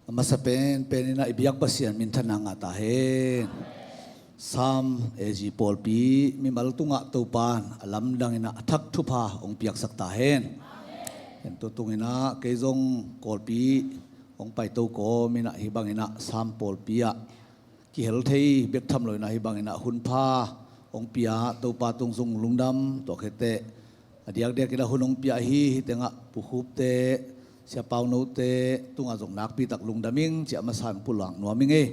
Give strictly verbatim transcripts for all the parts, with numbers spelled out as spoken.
A masa pen pen inah i biak Pasian minthanna ngah ta hen. Sam A G pawlpi mimal tungah Topan a lamdang inah a thak thupha hong piaksak ta hen. Ken tu tung inah kei zong kawlpi hong paito kawm inah hih bang inah Sam pawlpi ah kihel thei bek tham lo inah hih bang inah hun pha hong pia Topa tung zong lungdam tuak hi teh. A diakdiak inah hun hong pia hi, hih tengah Pu Khup te, Sia Pau No te tungah zong nakpi tak lungdam ing ci-a a masa in pulak nuam ing ei.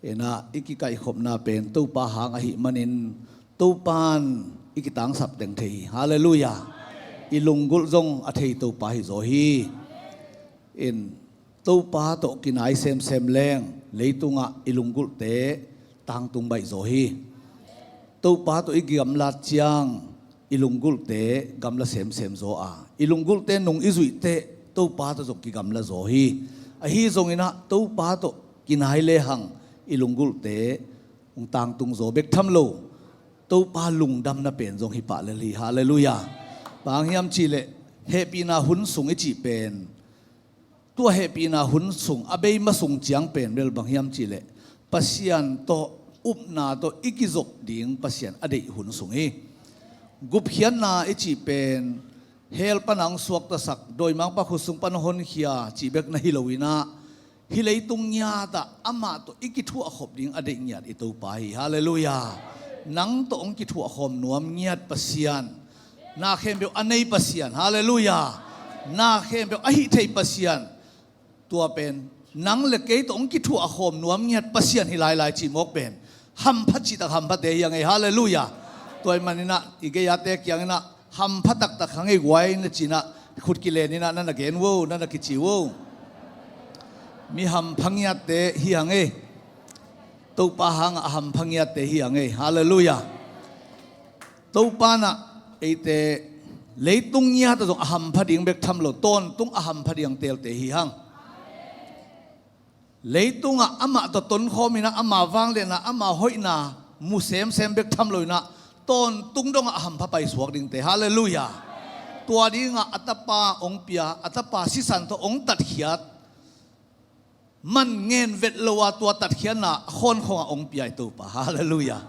Inah i kikaihkhopna pen Topa hang ahih manin Topan i kitangsap teng thei hi. Halleluiah. I lunggulh zong a thei Topa hi zaw hi. In Topa tawh kinai semsem leng leitungah i lunggulhte tangtung baih zaw hi. Topa tawh i kigamlat ciang i lunggulhte gamla semsem zaw a, i lunggulhte nung i zuih teh Topa tawh zong kigamla zaw hi. Ahi zonginah Topa tawh kinai lehang i lunggulhte hong tangtung zaw bek tham lo, Topa lungdamna pen zong hi pah lel hi. Halleluiah. Bang hiam cihleh hehpihna hun sung i cih pen, tua hehpihna hun sung a beima sung ciang pen bel bang hiam cihleh Pasian tawh upna tawh i kizop ding Pasian a deih hun sung hi. Gupkhiatna i cih pen hell pana hong suaktasak, dawimangpa khut sung pana honkhia cih bek na hi lo inah, hih leitung ngiatah amah tawh i kithuahkhop ding a deih ngiat i Topa hi. Halleluiah. Nang tawh hong kithuahkhawm nuam ngiat Pasian, na khempeuh a nei Pasian. Halleluiah. Na khempeuh a hih thei Pasian. Tua pen nang le kei tawh hong kithuahkhawm nuam ngiat Pasian hi lailai cih mawk pen hampha cihtak hamphate hi a ngei. Halleluiah. Tua ahih maninah i gei-ate kianginah hampha taktak hang ei guai na cinah khut kileninah na na gen vo, na na kici vo. Mi hampha ngiatte hi a ngei. Topa hangah a hampha ngiatte hi a ngei. Halleluiah. Topa nah eite leitung ngiatah zong a hampha ding bek tham lo, tawntung a hampha ding teelte hi hang. Leitungah amah tawh tonkhawm inah ama vangliatna, ama hoihna mu semsem bek tham lo inah tawntung dongah a hampha paisuak dingte. Halleluiah. Tua dingah a tapa hong pia, a tapa sisan tawh hong tatkhiat, man ngen vet lo a tua tatkhiatna a khawnkhongah hong pia i Topa. Halleluiah.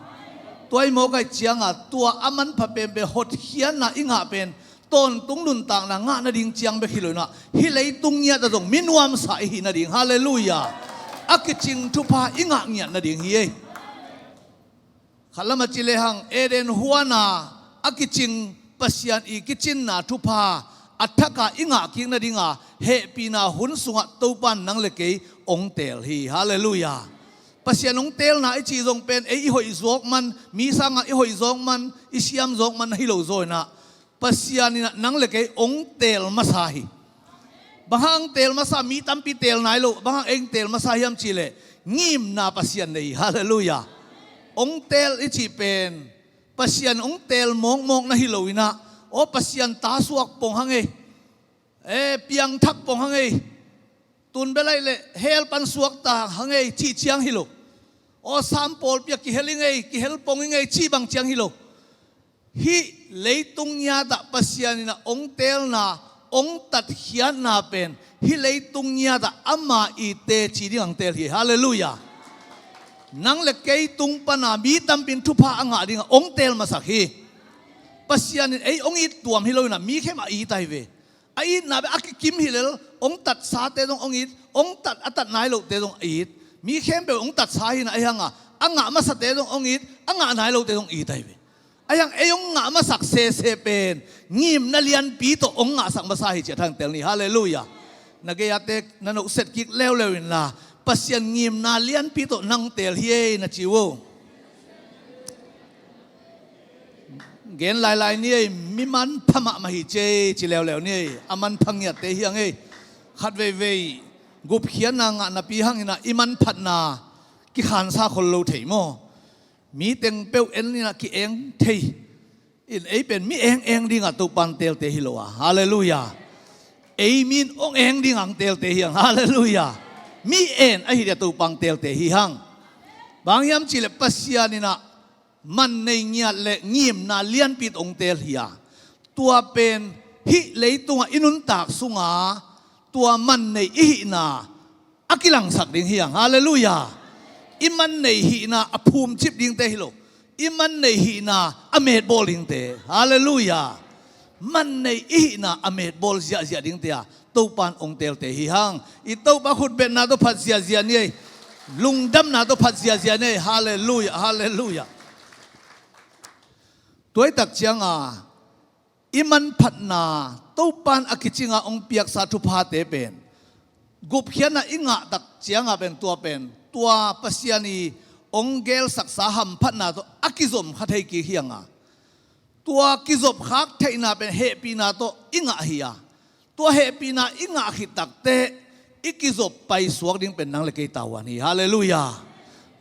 Tua i mawk ahih cianga tua a manpha penpen hotkhiatna i ngah pen tawntung nuntakna ngah nading ciang bek hi lo inah hih leitung ngiatah zong mi nuamsa i hih nading. Halleluiah. A kicing thupha i ngah ngiat nading hi ei. Khat lamah ci lehang Eden huana a kicing Pasian i kicinna thupha a thaka i ngah kik nadinga hehpihna hun sungah Topan nang le kei hong teel hi. Halleluiah. Pasian hong teelna i cih zong pen ei i hoih zawk man, mi sangah i hoih zawk man, i siam zawk man na hi lo zaw inah Pasian inah nang le kei hong teel masa hi. Bang hang teel masa, mi tampi teel nai lo, bang hang ei teel masa hiam cihleh ngimna Pasian nei hi. Halleluiah. Hong teel i cih pen Pasian hong teel mawkmawk na hi lo inah, aw Pasian ta suak pong hang ei, e, piangthak pong hang ei, tun belaih le hell pan suakta hang ei cih ciang hi lo. Aw Sam pawlpi ah kihel i ngei, kihel pong i ngei cih bang ciang hi lo. Hih leitung ngiatah Pasian inah hong teelna, hong tatkhiatna pen hih leitung ngiatah ama i teci ding hong teel hi. Halleluiah. Nang le kei tung pana mi tampin thupha a ngah dingah hong teel masak hi. Pasian in ei hong it tuam hi lo inah mi khem a it ahi ve. A itna bek a kikim hi lel, hong tatsate zong hong it, hong tat a tat nai lote zong a it. Mi khempeuh hong tatsa hi inah ahi hanga a ngah masate zong hong it, a ngah nai lote zong it ahi ve. Ahi hang ei hong ngah masak sese pen ngimna lianpi tawh hong ngahsak masa hi ci-a thangtel ni. Halleluiah. Na gei-ate na nohset kik leuleu inla Pasian ngimna lianpi tawh nang teel hi ei na ci uh. Gen lailai ni ei, mi manpha mahmah hi ci ei ci leuleu ni ei. A manpha ngiatte hi a ngei. Khat veivei gupkhiatna ngah napi hang inah i manphatna kikhansa khol lo thei maw? Mi teng peuh en inah ki-eng thei. In ei pen mi engeng dingah Topan teelte hi lo a. Halleluiah. Ei min hong eng dingah hong teelte hi hang. Halleluiah. Mi en ahi dia Topan teelte hi hang. Bang hiam cihleh Pasian inah man nei ngiat le ngimna lianpi tawh hong teel hi a. Tua pen hih leitungah i nuntak sunga tua man nei i hihna a kilangsak ding hi hang. Halleluiah. I man nei hihna a phumcip dingte hi lo, i man nei hihna a metbawl dingte. Halleluiah. Man nei i hihna a metbawl ziahziah dingte a Topa in ong teelte hi hang. I Topa khutbetna tawh phat ziahziah ni ei. Lungdamna tawh phat ziahziah ni ei. Halleluiah, halleluiah. Tuaitak cianga i manphatna Topa in a kicinga ong piaksa thuphate pen gupkhiatna i ngahtak cianga pen tua pen tua Pasian i ong gelsaksa hamphatna tawh a kizom kha thei kik hi hanga, tua kizopkhak theihna pen hehpihna tawh i ngah hi a, tua hehpihna i ngah khit takteh i kizop paisuak ding pen nang le kei tavuan hi. Halleluiah.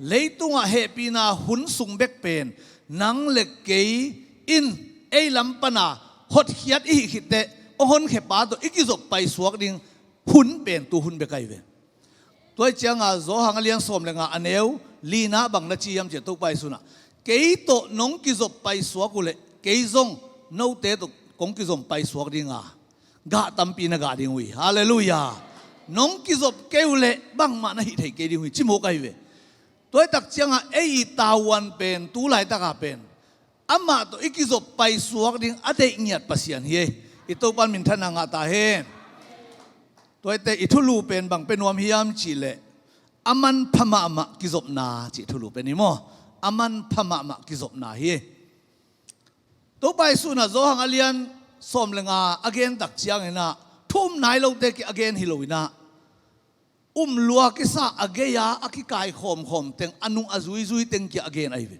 Leitungah hehpihna hun sung bek pen nang le kei in ei lam pana hotkhiat i hih khitteh ong honkhepa tawh i kizop paisuak ding hun pen tu hun bek ahi ve. Tuai cianga Johan a lian sawm le nga a neu lina bang na ci hiam cih leh Topa Jesu in ah, kei tawh nong kizop paisuak uh leh kei zong note tawh kong kizom paisuak dinga, gah tampi na gah ding uh hi. Halleluiah. Nong kizop kei uh leh bangmah na hih thei kei ding uh hi, ci mawk ahi ve. Tuaitak cianga ei i tavuan pen tu laitaka pen amah tawh i kizop paisuak ding a deih ngiat Pasian hi ei. I Topa in minthanna ngah ta hen. Tuaite i thulu pen bang pia nuam hiam cih leh a manpha mahmah kizopna cih thulu pen hi maw? A manpha mahmah kizopna hi. Topa Jesu in ah Johan a lian sawm le nga a gen tak ciangin ah thu um nai lote kia a gen hi lo in ah, um lua kisa a gei-a a kikai khawmkhawm teng, a nung a zuizui teng kia a gen ahi ve.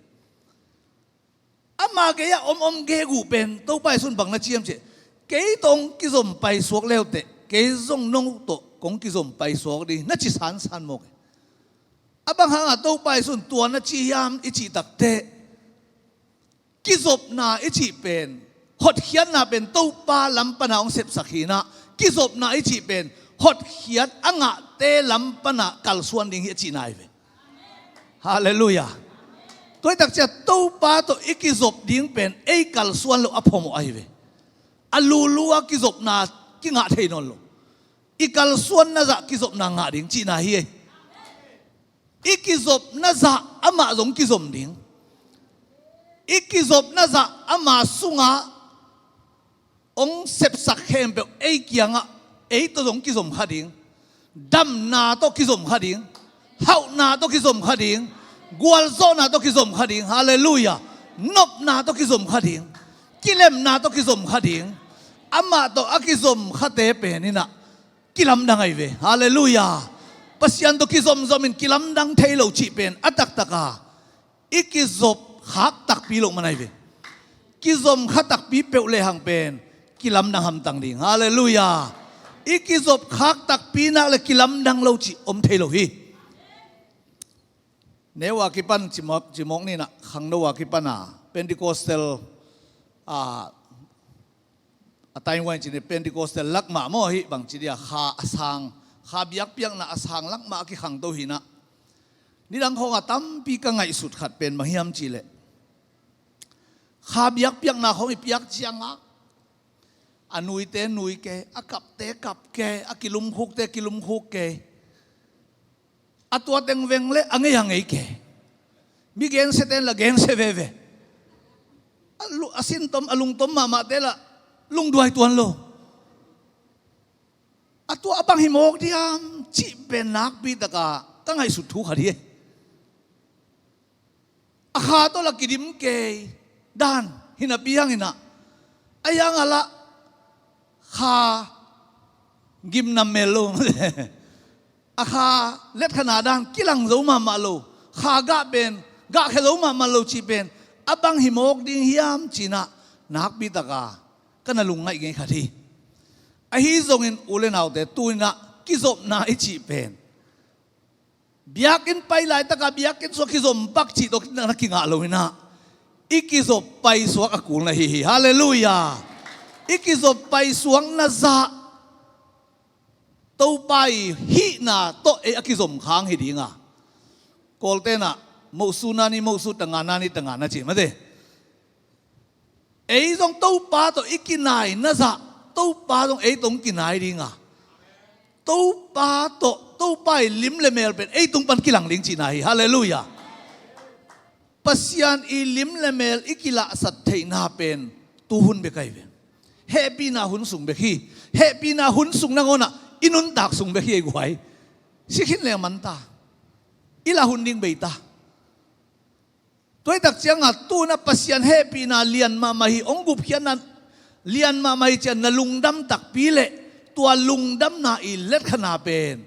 Ama gei-ah om om gegu pen Topa Jesu in bang na ci hiam cih leh, kei tawh hong kizom paisuak leuteh kei zong no tawh kong kizom paisuak ding hi, na ci sansan mawk hi. A bang hanga Topa Jesu in tua na ci hiam i cih takteh, kizopna i cih pen, hotkhiatna pen Topa lam pana hong sepsak hi in ah, kizopna i cih pen hotkhiat a ngahte lam pana kalsuan ding hi a cihna ahi ve. Halleluiah. Tuaitak ciang Topa tawh i kizop ding pen ei kalsuan loh a phamawh ahi ve. A lulu a kizopna kingah thei nawn lo. I kalsuanna zah kizopna ngah ding cihna hi ei. I kizopna zah amah zong kizom ding. I kizopna zah ama sungah hong sepsak khempeuh ei kiangah, ei tawh zong kizom kha ding. Damna tawh kizom kha ding. Hauhna tawh kizom kha ding. Gualzawhna tawh kizom kha ding. Halleluiah. Nopna tawh kizom kha ding. Kilemna tawh kizom kha ding. Amah tawh a kizom khate pen in ah kilamdang ahi ve. Halleluiah. Pasian tawh kizomzom in kilamdang thei lo cih pen a taktaka i kizop khak takpi loh man ahi ve. Kizom kha takpi peuh lehang pen kilamdang hamtang ding. Halleluiah. I kizop khak takpi nak le kilamdang lo cih om thei lo hi. Neu a kipan cimawk, cimawk ni in ah, khangno a kipan a Pentecostal a, a time wine cini Pentecostal lak mah maw, hih bangci dia kha a sang, kha biakpiakna a sang lak mah a kikhangto hi in ah, nidang khawng a tampi ka ngaihsut khat pen bang hiam cih leh, kha biakpiakna khawng i piak cianga a nuite nui kei, a kapte kap kei, a kilumkhukte kilumkhuk kei. A tua teng veng le a ngei a ngei kei. Mi gensiate in la gensia veve. A lu-, a sintom, a lungtom mahmahte la lungduai tuan lo. A tua a bang hi mawk diam cih pen nakpi taka ka ngaihsut thu khat hi. A kha tawh la kidim kei dan hi napi hang in ah, a hiang a lah kha gimnam mel lo. A kha letkhatna dan kilang zo mahmah lo. Kha gah pen gahkhia zo mahmah lo cih pen a bang hi mawk ding hiam ci in ah nakpi taka ka na lungngaih ngei khat hi. Ahi zongin u le naute, tu in ah kizopna i cih pen biakinn pai laitaka biakinn sungah kizom pak cih tawh na kingah lo in ah, i kizop paisuak a kul na hi hi. Halleluiah. I kizop paisuakna zah Topa i hihna tawh ei a kizom khang hi dinga, Kawlte in ah mosu nani mosu, tanga nani tanga na ci mate. Ei zong Topa tawh i kinaina zah Topa zong ei tawh hong kinai dinga, Topa tawh Topa i lim le mel pen ei tung pan kilang ding cihna hi. Halleluiah. Pasian i lim le mel i kilahsat theihna pen tuhun bek ahi ve. Hehpihna hun sung bek hi. Hehpihna hun sung nangawnah i nuntak sung bek hi ei guai. Si khin leng man ta. I lah hun ding bei ta. Tuaitak cianga tuna Pasian hehpihna lian mahmah hi, hong gupkhiatna lian mahmah hi cian na lungdam takpi leh tua lungdamna i letkhana pen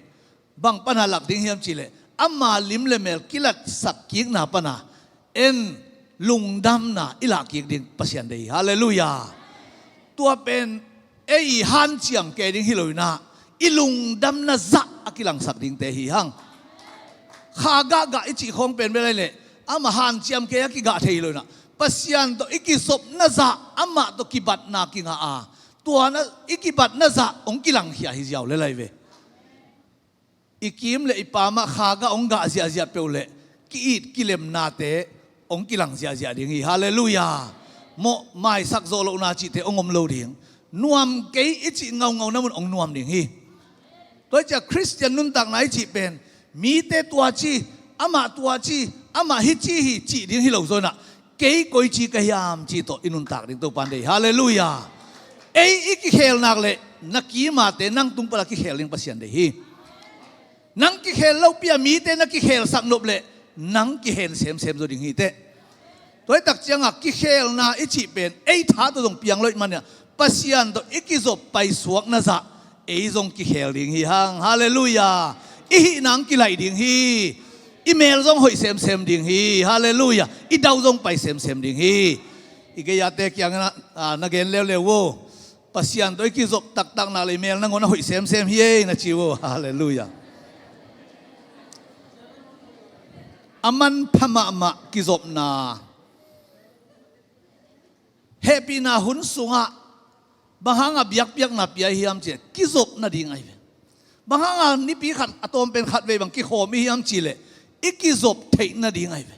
bang pana lak ding hiam cihleh ama lim le mel kilatsak kikna pana en lungdamna i lah kik ding Pasian deih hi. Halleluiah. Tua pen ei i hanciam kei ding hi lo inah i lungdamna zah a kilangsak dingte hi hang. Kha gahgah i cih khawng pen bel ahi leh ama hanciam kei a kigah thei hi lo inah Pasian tawh i kizopna zah amah tawh kibatna kingah a tuana i kibatna zah hong kilangkhia hi ziau le lai ve. I kim le i pamah kha gah hong gah ziahziah peuh le ki-it kilemnate hong kilang ziahziah ding hi. Halleluiah. Mawh maisak zawh lohna cihte hong om lo ding. Nuam kei i cih ngaungau na mun hong nuam ding hi. Tua hi ciah Khristian nuntakna i cih pen mite tua ci, amah tua ci, amah hi ci hi cih ding hi lo zawnah kei koi ci ka hiam cih tawh i nuntak ding Topan deih hi. Halleluiah. Ei i kikhel nak leh na kimate nang tung pala kikhel ding Pasian deih hi. Nang kikhel lopi a mite na kikhelsak nop leh nang kihen semsem zaw ding hi teh. Tuaitak cianga kikhelna i cih pen ei tha tawh zong piang lo ih manah Pasian tawh i kizop paisuakna zah ei zong kikhel ding hi hang. Halleluiah. I hih nang kilaih ding hi. I mel zong hoih semsem ding hi. Halleluiah. I dau zong pai semsem ding hi. I gei-ate kiangin ah, ah, na gen leuleu uh. Pasian tawh i kizop taktak nak leh i mel nangawn a hoih semsem hi ei na ci uh. Halleluiah. A manpha mahmah kizopna. Hehpihna hun sungah bang hanga biakpiakna pia i hiam cihleh kizop nading ahi ve. Bang hanga nipi khat a tawm pen khat vei bang kikhawm i hiam cihleh i kizop theih nading ahi ve.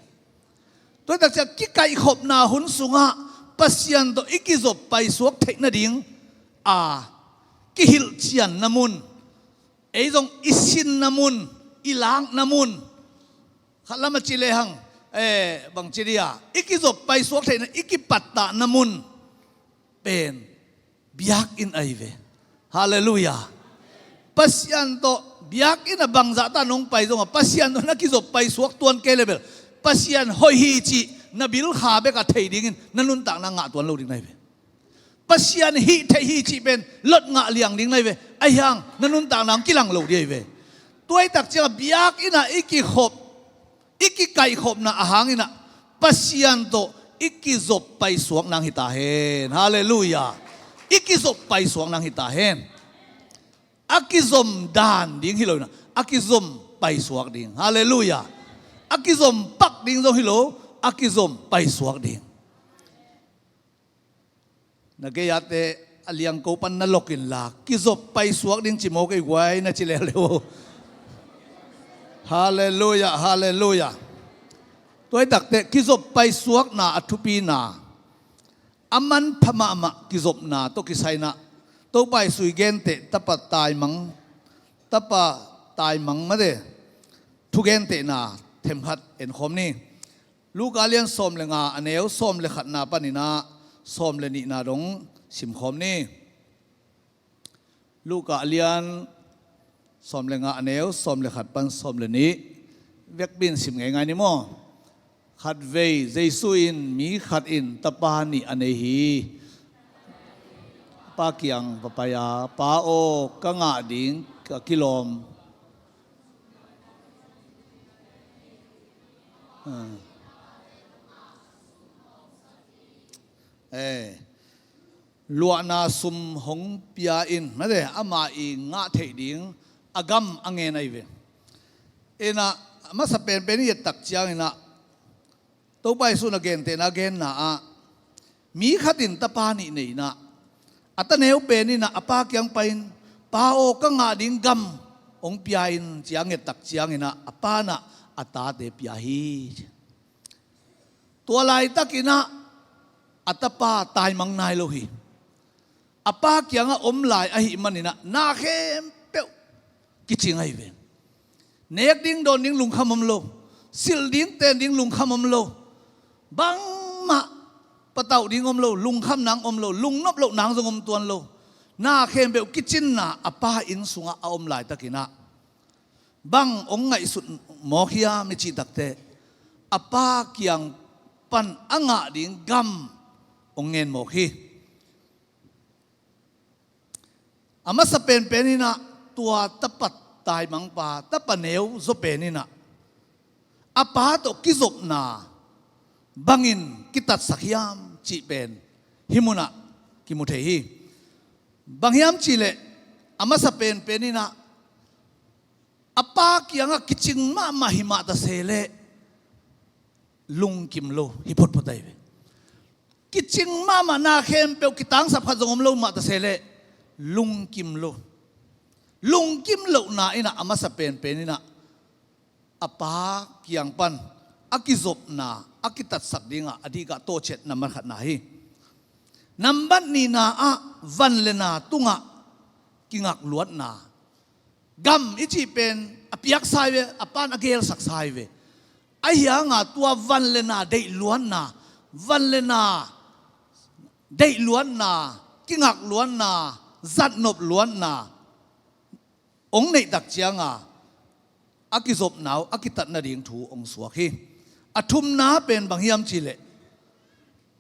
Tuaitak ciah kikaihkhopna hun sungah Pasian tawh i kizop paisuak theih nading a kihilhcianna mun, ei zong i sinna mun, i lakna mun, khat lam a ci lehang, eh, bang ci dia i kizop paisuak theihna i kipattahna mun pen biakinn ahi ve. Halleluiah. Pasian tawh biakinn a bangzah ta nong pai zonga Pasian tawh na kizop paisuak tuan kei le bel Pasian hoih hi cih na bilkha bek a thei dingin na nuntakna ngah tuan lo ding na hi ve. Pasian hih theih hi cih pen lot ngah liang ding na hi ve. Ahi hang na nuntakna hong kilang lo ding ahi ve. Tuaitak ciangah biakinn ah i kikhop, i kikaihkhopna a hanginah Pasian tawh i kizop paisuak nang hi ta hen. Halleluiah. I kizop paisuak nang hi ta hen. A kizom dan ding hi lo inah a kizom paisuak ding. Halleluiah. A kizom pak ding zong hi lo, a kizom paisuak ding. Na gei-ate a liangko pan na lok inla kizop paisuak ding ci maw kei guai na ci leuleu. Halleluiah, halleluiah. Tuaitakte kizop paisuakna a thupina a manpha mahmah kizopna tawh kisai inah Topa i sui genteh tapa taimang, tapa taimang mate thugentehna themkhat enkhawm ni. Luka lian sawm le nga a neu sawm le khatna paninah sawm le nihna dong simkhawm ni. Luka lian sawm le nga a neu sawm le khat pan sawm le nih vekpi in sim ngeingai ni maw? Khatvei Jesu in mi khat in tapa nih a nei hi. Pa kiang va pai-a, Pa aw, ka ngah ding ka kilawm. Ah. Eh, luahna sum hong pia in mate ama i ngah theih ding a gam a ngen ahi ve. Inah masa penpen i ettak cianginah Topa Jesu na gentehna genna ah mi khat in tapa nih nei inah a taneu pen inah a pa kiang pai-in, Pa aw, ka ngah ding gam hong pia in, ci-a ngettak cianginah a pa inah a tate pia hi. Tua laitakinah a tapa taimang nai lo hi. A pa kiangah om lai ahih maninah na khempeuh kicing ahi ve. Nek ding dawn ding lungkham om lo. Silh ding ten ding lungkham om lo. Bangmah patauh ding om lo, lungkham nang om lo, lungnop loh nang zong om tuan lo. Na khempeuh kicinna a pa inn sungah a om laitakinah bang hong ngaihsut mawk hiam i cih takteh, a pa kiang pan a ngah ding gam hong ngen mawk hi. A masa penpen inah tua tapa taimangpa, tapa neu zaw pen inah a pa tawh kizopna bangin kitatsak hiam cih pen hih munah kimu thei hi. Bang hiam cihleh a masa penpen inah a pa kiangah kicing mahmah hi mah ta se leh lungkim lo hi photphot ahi ve. Kicing mahmah, na khempeuh kitangsap khat zong om lo mah ta se leh lungkim lo. Lungkim lohna inah a masa penpen inah a pa kiang pan a kizopna a kitatsak dingah a dikah tawhciat nambat khatna hi. Nambat nihna ah van le na tungah kingakluatna. Gam i cih pen a piaksa hi ve, a pan a gelsaksa hi ve. Ahi hanga tua van le na deihluatna, van le na deihluatna, kingakluatna, zatnopluatna hong neihtak cianga a kizopna uh a kitat nading thu hong suak hi. A thumna pen bang hiam cihleh,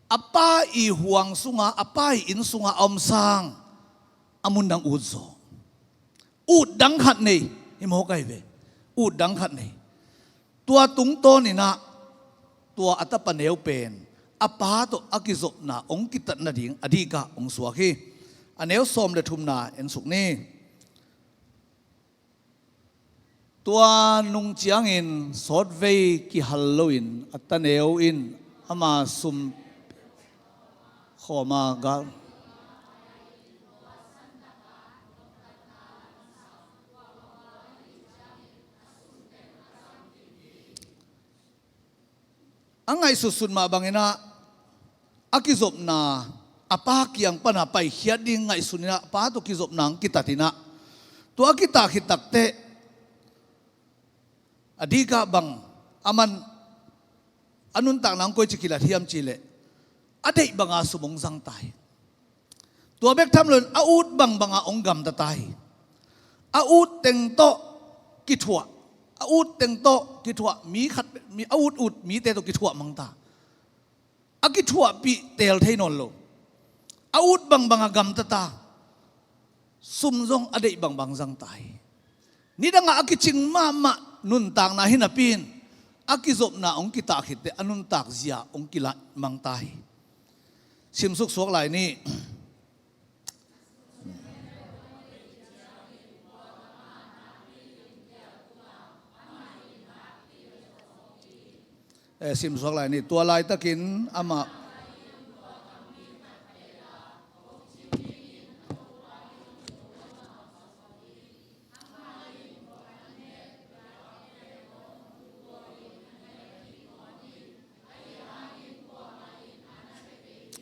a pa i huang sunga, a pa i inn sunga a om sang a mun dang ut zaw. Ut dang khat nei hi mawk ahi ve. Ut dang khat nei. Tua tungtawn inah tua a tapa neu pen a pa tawh a kizopna hong kitat nading a dikah hong suak hi. A neu sawm le thumna en suk ni. Tua nung ciangin sawtvei kihal loin a taneu in ama sum khawma gal. A ngaihsutsut mah banginah a kizopna, a pa kiang pana paikhiat ding ngaihsun inah a pa tawh kizopna hong kitat inah tua a kitat khit takteh a dikah bang a man a nuntakna hong koici kilat hiam cihleh a deih banga sum hong zang ta hi. Tua bek tham loin a ut bangbanga hong gamta ta hi. A ut teng tawh kithuah, a ut teng tawh kithuah, mi khat, mi, a ut ut mite tawh kithuah mangta. A kithuahpih teel thei nawn lo. A ut bangbanga gamta ta. Sum zong a deih bangbang zang ta hi. Nidangah a kicing mahmah nuntakna hi napi in a kizopna hong kitat khitteh a nuntak zia hong kilaih mangta hi. Simsuk suak lai ni. Eh, simsuak lai ni. Tua laitakin amah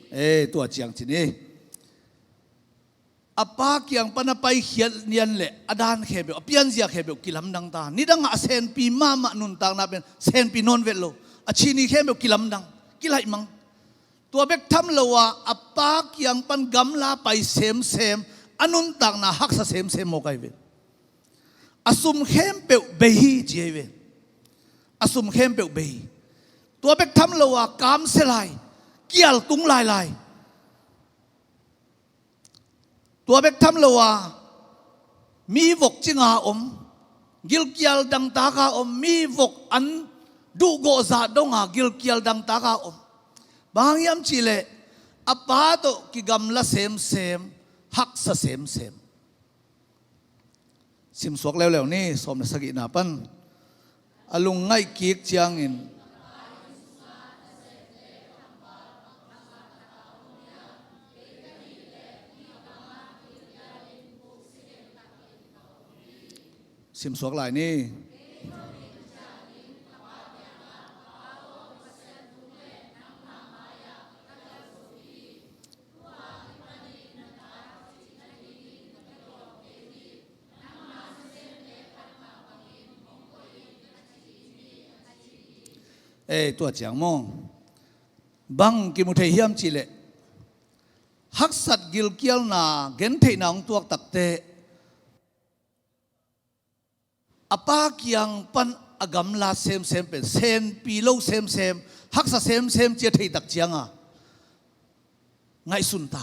Eh, tua ciang ci ni. A pa kiang pan a paikhiat nian le a dan khempeuh, a pianzia khempeuh kilamdang ta. Nidangah a senpi mahmah nuntakna pen senpi nawn vet lo. A cini khempeuh kilamdang, kilaih mang. Tua bek tham lo a, a pa kiang pan gamla pai semsem, a nuntakna haksa semsem mawk ahi ve. A sum khempeuh bei hi ci ahi ve. A sum khempeuh bei hi. Tua bek tham lo a, kamsia lai, kial tung lailai. Tua bek tham lo a, mi vok cinga om, gilkial dangtaka om, mi vok an duhgawh zah donga gilkial dangtaka om. Bang hang hiam cihleh, a pa tawh kigamla semsem, haksa semsem. Simsuak leuleu ni, sawm le sagihna pan. A lungngaih kik ciangin. Simsuak lai ni. Ei, tua ciang maw, bang kimu thei hiam cihleh, haksat gilkialna gentheihna hong tuak takteh, a pa kiang pan a gamlat semsem pen, senpi lo semsem, haksa semsem ci a thei tak cianga ngaihsun ta.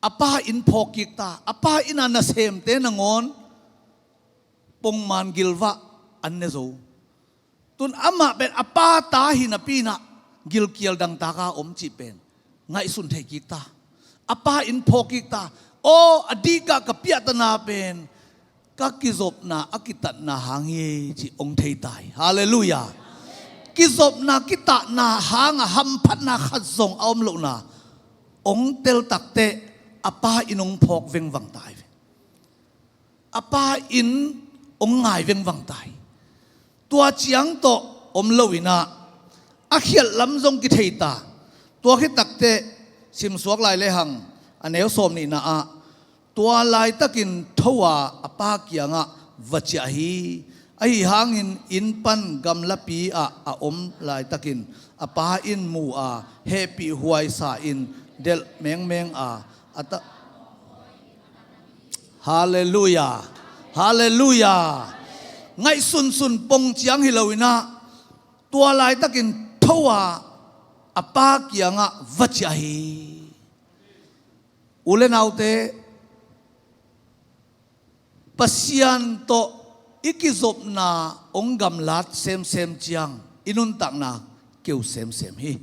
A pa inn phawk kik ta, a pa inn a nasemte nangawn pongman gilvah an ne zo. Tun amah pen a pa ta hi napi inah gilkial dangtaka om cih pen ngaihsun thei kik ta. A pa inn phawk kik ta. Aw, a dikah ka piahtana pen ka kizopna a kitatna hang hi ci hong thei ta hi. Halleluiah. Kizopna kitatna hanga hamphatna khat zong a om lohna hong tel takteh a pa inn hong phawk vengvang ta hi ve. A pa inn hong ngai vengvang ta hi. Tua ciang tawh om loinah a khialh lam zong kithei ta. Tua khit takteh simsuak lai lehang a neu sawm nihna ah, tua laitakin tho a a pa kiangah va ciah hi. Ahi hangin inn pan gamlapi ah a om laitakin a pa in mu a hehpih huaisa in delh mengmeng a, a ta Halleluiah. Halleluiah. Ngaihsunsun pong ciang hi loinah tua laitakin tho a a pa kiangah va ciah hi. U le naute, Pasian tawh i kizopna hong gamlat semsem ciang i nuntakna keu semsem hi.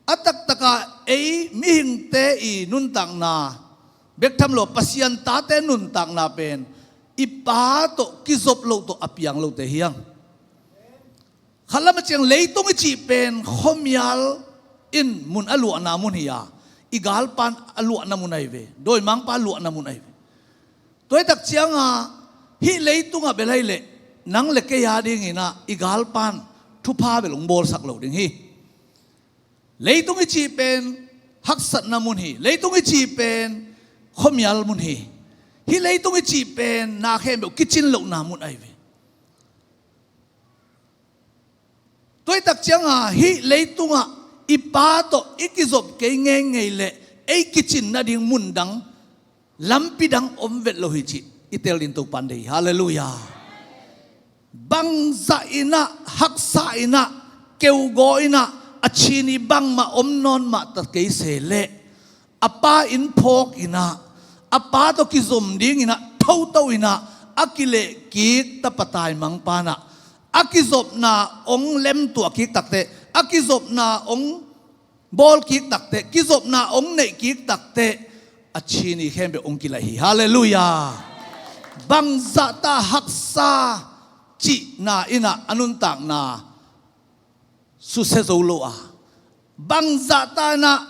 A taktakah ei mihingte i nuntakna bek tham lo, Pasian tate nuntakna pen i pa tawh kizop loh tawh a piang lote hi hang. Khat lam a ciang leitung i cih pen khuamial in mun a luahna mun hi a, i galpan a luahna mun ahi ve, dawimangpa a luahna mun ahi ve. Tua hi tak cianga hih leitungah bel ahi leh nang le kei a dinginah i galpan thupha bel hong bawlsak lo ding hi. Leitung i cih pen haksatna mun hi. Leitung i cih pen khuamial mun hi. Hih leitung i cih pen na khempeuh kicin lohna mun ahi ve. Tua hi tak cianga hih leitungah i pa tawh i kizop kei ngeingei leh ei kicin nading mun dang, lampi dang om vet lo hi cih i tel ding Topan deih hi. Halleluiah. Bangzah inah, haksa inah, keugaw inah a chin i bangmah om nawn mah ta kei se leh, a pa inn phawk inah, a pa tawh kizom dinginah thoto inah a kileh kik tapa taimangpa inah a kizopna hong lemtuah kik takteh, a kizopna hong bawl kik takteh, kizopna hong neih kik takteh, a chin i khempeuh hong kilaih hi. Halleluiah. Bangzahta haksa cihna inah a nuntakna susia zo lo a, bangzahta inah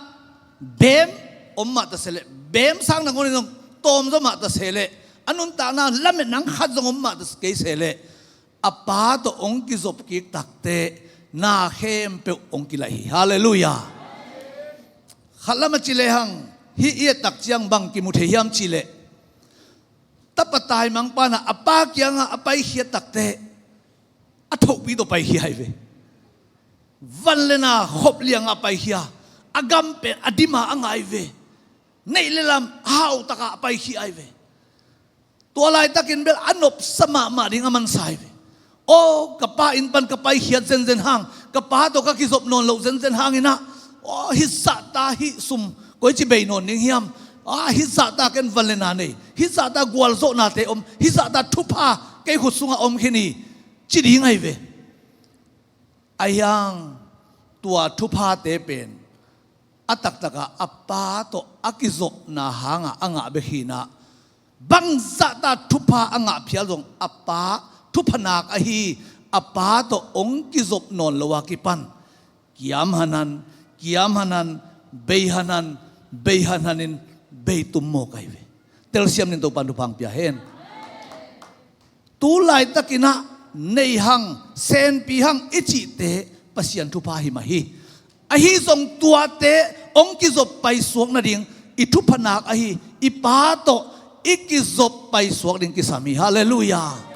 beem om mah ta se leh, beem sang nangawn in zong tawm zaw mah ta se leh, a nuntakna lamet nang khat zong om mah ta kei se leh, a pa tawh hong kizop kik takteh na khempeuh hong kilaih hi. Halleluiah. Khat lam a ci lehang hih i et tak ciang bang kimu thei hiam cihleh, tapa taimangpa inah a pa kiangah a paikhiat takteh a thohpi tawh paikhia ahi ve. Van le na khop liangah a paikhia, a gam pen a dima a ngah ahi ve. Neih le lam hautakah a paikhia ahi ve. Tua laitakin bel a nopsa mahmah ding a mansa hi ve. Aw, ka pa inn pan ka paikhiat zenzen hang, ka pa tawh ka kizop nawn loh zenzen hanginah, aw, hih zahta hih sum koici bei nawn ding hiam? Aw, hih zahta ken van le na nei, hih zahta gualzawhnate om, hih zahta thupha kei khut sungah om khin hi, ci ding ahi ve. Ahi hang tua thuphate pen a taktakah a pa tawh a kizopna hangah a ngah bek hinah, bangzahta thupha a ngah phial zong a pa thupha nak ahi, a pa tawh hong kizop nawn lo a kipan kiam hanhan, kiam hanhan, bei hanhan, bei hanhanin bei tum mawk ahi ve. Telsiam ning Topan thupha hong pia hen. Tu laitakinah nei hang, senpi hang i cihte Pasian thupha hi mah hi. Ahi zong tuate hong kizop paisuak nading i thupha nak ahi, i pa tawh i kizop paisuak ding kisam hi. Halleluiah.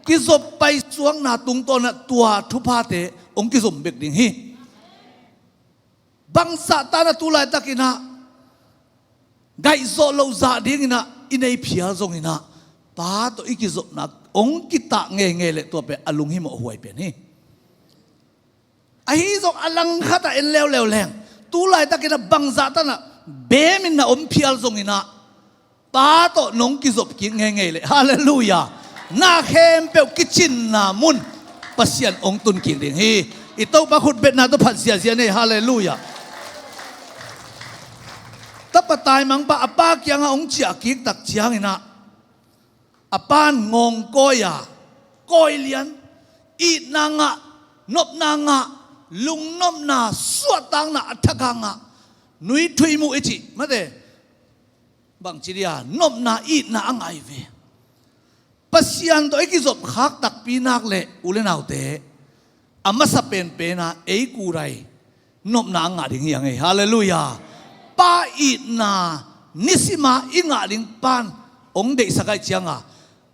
Kizop paisuakna tungtawnah tua thuphate hong kizom bek ding hi. Bangzah tanah tu laitakinah gaihzawh loh zah dinginah i nei phial zonginah Pa tawh i kizopna hong kitah ngeingei leh tua pen a lunghimawh huai pen hi. Ahi zong a langkhatah en leuleu leng tu laitakinah bangzah tanah beemin na om phial zonginah Pa tawh nong kizop kik ngeingei leh, halleluiah, na khempeuh kicinna mun Pasian hong tun kik ding hi. I Topa khutbetna tawh phat ziazia nei, halleluiah. Tapa taimangpa a pa kiangah hong ciah kik tak cianginah a pan ngawngkawi-a kawilian, itna ngah, nopna ngah, lungnopna, suahtakna, a thak a ngah, nuithuimuh i cih mate, bangci dia nopna, itna a ngah hi ve. Pasian tawh i kizop khak takpi nak leh u le naute, a masa penpena ei kurai nopna a ngah ding hi a ngei, halleluiah. Pa itna nisima i ngah ding pan hong deihsak ahih cianga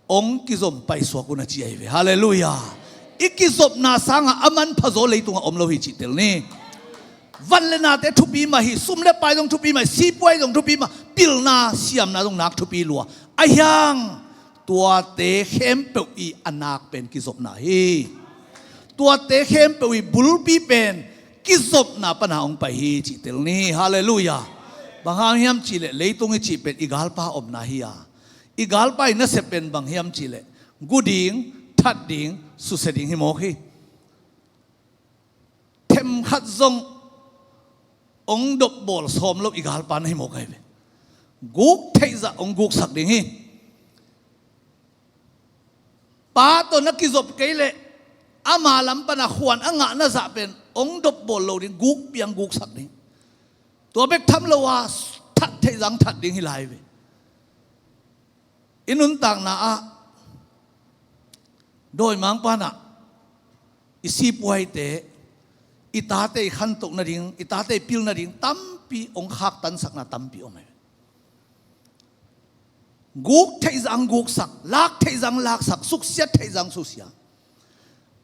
hong kizom paisuak un a ci ahi ve, halleluiah. I kizopna sanga a manphazaw leitungah om lo hi cih tel ni. Van le nate thupi mah hi, sum le pai zong thupi mah hi, sipuai zong thupi mah, pilna siamna zong nak thupi lua. Ahiang tuate khempeuh i a nak pen kizopna hi. Tuate khempeuh i bulpi pen kizopna pana hong pai hi cih tel ni, halleluiah. Bang hang hiam cihleh leitung i cih pen i galpa omna hi a, i galpa i nasep pen bang hiam cihleh gu ding, that ding, susia ding hi mawk hi. Themkhat zong hong dopbawl sawm lo i galpa na hi mawk ahi ve. Guk theihzah hong guksak ding hi. Pa tawh na kizop kei leh ama lam pana khuan a ngahna zah pen hong dopbawl lo ding, guk piang guksak ding. Tua bek tham lo a that theihzah hong that ding hi lai ve. I nuntakna ah dawimangpa inah i sipuaite, i tate i khantoh nading, i tate i pil nading tampi hong khaktansakna tampi om hi. Guk theihzah hong guksak, lak theihzah hong laksak, suksiat theihzah hong susia.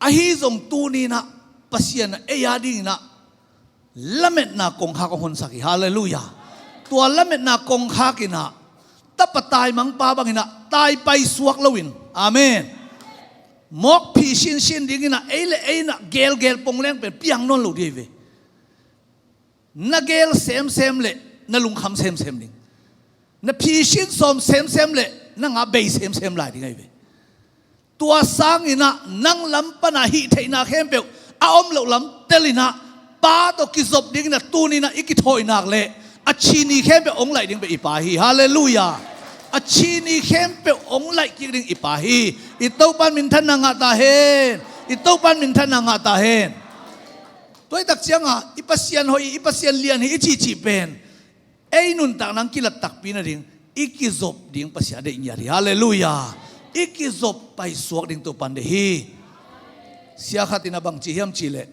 Ahi zong tuni inah Pasian ah ei a dinginah lametna kongkhak hong honsak hi, halleluiah. Tua lametna kongkhak inah tapa taimangpa banginah tai paisuak loin, amen, mawkphi sinsin dinginah ei le ei inah gelgel pong leng pen piang nawn lo ding hi ve. Na gel semsem leh na lungkham semsem ding, na phi sin sawm semsem leh na ngah bei semsem lai ding ahi ve. Tua sanginah nang lam pana hih theihna khempeuh a om loh lam telinah Pa tawh kizop dinginah tuninah i kithawinak leh a chini khempeuh hong laih ding bek i Pa hi, halleluiah. A chini khempeuh hong laih kik ding i Pa hi. I Topan minthanna ngah ta hen. I Topan minthanna ngah ta hen. Tua hi tak cianga i Pasian hoih hi, i Pasian lian hi i cihcih pen ei nuntakna hong kilat takpi nading i kizop ding Pasian a deih ngiat hi, halleluiah. I kizop paisuak ding Topan deih hi. Sia khat inah bangci hiam cihleh,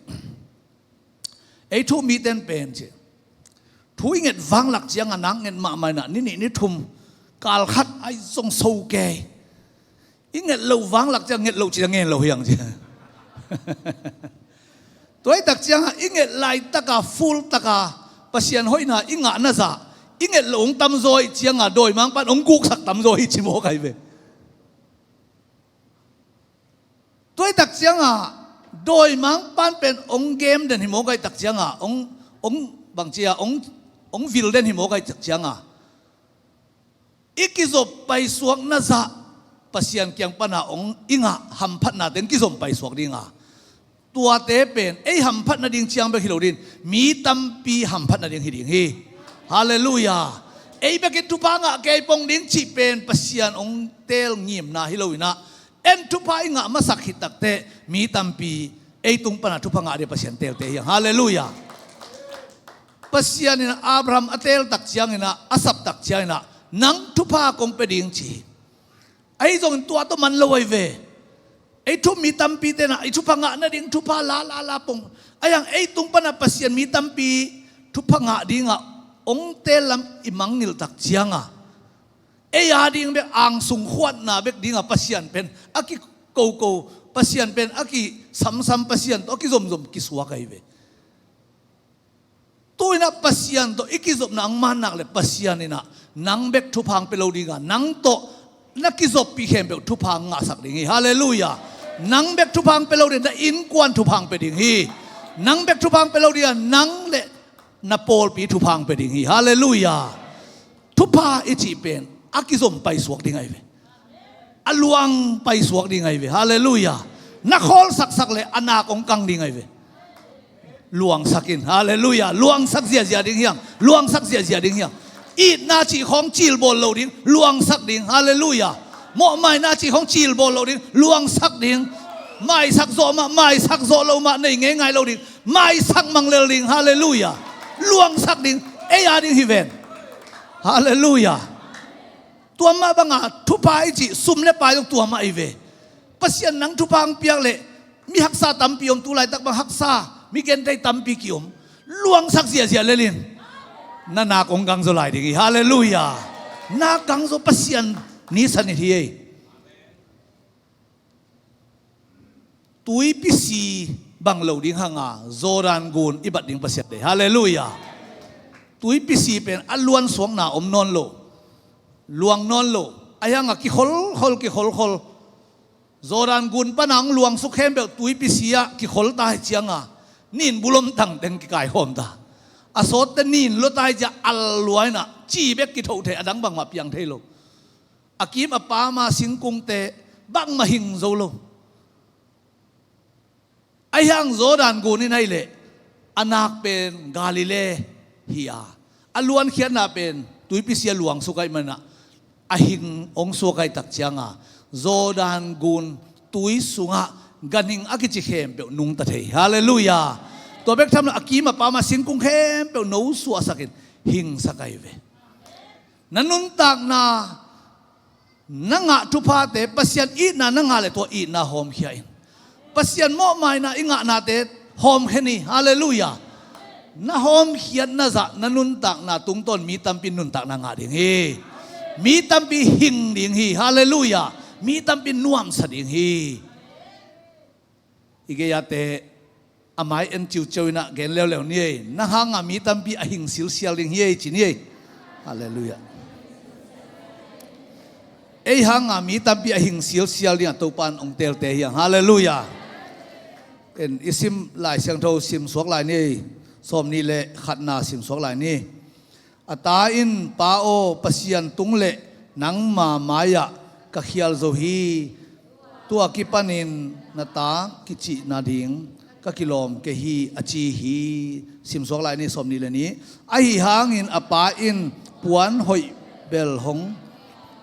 ei thu miten pen ci, thu i nget vanglak cianga nak nget mahmah inah ni nih ni thum, kal khat ai zong so kei. I nget loh vanglak ciang nget loh ci a ngen lo hiang ci. Tua hi tak cianga i nget laitaka full taka Pasian hoihna i ngahna zah i nget loh hong tamzaw hi cianga dawimangpan hong guksak tamzaw hi ci mawk ahi ve. Tua hi tak cianga dawimangpan pen hong gem den hi mawk ahi tak cianga hong, hong bangci a hong, hong vil den hi mawk ahi tak cianga i kizop paisuakna zah Pasian kiang pana hong i ngah hamphatnate in kizom paisuak dinga, tuate pen ei hamphat nading ciang bek hi lo ding, mi tampi hamphat nading hi ding hi. Halleluiah. Ei bekin thupha ngah kei pong ding cih pen Pasian hong teel ngimna hi lo inah, en thupha i ngah masak khit takteh mi tampi ei tung pana thupha ngah ding Pasian teelte hiang. Halleluiah. Pasian in Abraham a teel tak cianginah, a sap tak cianginah nang thupha kong pia ding ci hi. Ahi zongin tua tawh man lo ahi ve. Ei thu mi tampi tenah i thupha ngah nading thupha la la la pong. Ahiang ei tung pana Pasian mi tampi thupha ngah dingah hong teel lam i mangngilh tak cianga ei a ding bek angsung khuatna bek dinga Pasian pen a ki koko, Pasian pen a kisamsam, Pasian tawh a kizomzom kisuak ahi ve. Tu-in ah Pasian tawh i kizopna hong man nak leh Pasian in ah nang bek thupha hong pia lo ding a, nang tawh na kizoppih khempeuh thupha hong ngahsak ding hi. Halleluiah. Nang bek thupha hong pia lo ding, na innkuan thupha hong pia ding hi. Nang bek thupha hong pia lo ding a, nang le na pawlpi thupha hong pia ding hi. Halleluiah. Thupha i cih pen a kizom paisuak ding ahi ve. A luang paisuak ding ahi ve. Halleluiah. Na khawlsaksak leh a nak hong kang ding ahi ve. Luangsak in. Halleluiah. Luangsak ziahziah ding hi hang. Luangsak ziahziah ding hi hang. Itna cih khawng cilbawl lo ding. Luangsak ding. Halleluiah. Mawhmaina cih khawng cilbawl lo ding. Luangsak ding. Maisak zawh mah, maisak zawh lo mah nei ngeingai lo ding. Maisak manglel ding. Halleluiah. Luangsak ding. Ei a ding hi ven. Halleluiah. Tua mah banga thupha i cih sum le pai zong tua mah ahi ve. Pasian nang thupha hong piak leh mi haksa tampi om, tu laitak bang haksa, mi genthei tampi ki-om. Luangsak ziahziah lel in. Na nak hong kang zaw lai ding hi. Halleluiah. Na kang zaw, Pasian ni sanit hi ei. Tuipi si bang lo ding hanga Jordan gun i bat ding Pasian deih. Halleluiah. Tuipi si pen a luansuakna om nawn lo, luang nawn lo. Ahi hanga kikholkhol, kikholkhol. Jordan gun pana hong luangsuk khempeuh tuipi si ah kikhol ta hi cianga nin bulom tangteng kikaikhawm ta. A sawtte nin lua ta hi cia al lua in ah ci bek kithoh thei, a dang bangmah piang thei lo. A kim a pama singkungte bangmah hing zo lo. Ahi hang Jordan gun in ahih leh a nak pen Galilee hi a, a luankhiatna pen tuipi si a luangsuk ahih manin ah a hing hong suak ahih tak cianga Jordan gun tui sungah ganhing a kici khempeuh nungta thei. Halleluiah. Tua bek tham lo, a kim a pama singkung khempeuh no suahsakin hingsak ahi ve. Na nuntakna na ngah thuphate, Pasian itna na ngah leh tua itna hawmkhia in. Pasian mawhmaina i ngahnate hawmkhia ni. Halleluiah. Na hawmkhiatna zah na nuntakna tungtawn mi tampi nuntakna ngah ding hi. Mi tampi hing ding hi. Halleluiah. Mi tampi nuamsa ding hi. I gei-ate a mai en ciuciau in ah gen leuleu ni ei. Nang hanga mi tampi a hing silsial ding hi ei ci ni ei. Halleluiah. Ei hanga mi tampi a hing silsial dingah Topa in hong teelte hi hang. Halleluiah. En, i sim Lai Siangtho sim suak lai ni ei. Sawmnih le khatna sim suak lai ni. A ta in, Pa aw, Pasian tung le nangma mai-ah ka khial zo hi. Tua kipanin na ta kicih nading ka kilawm kei hi, a ci hi. Simsuak lai ni, sawmnih le nih. Ahi hangin a pa in, Puan hoih bel hong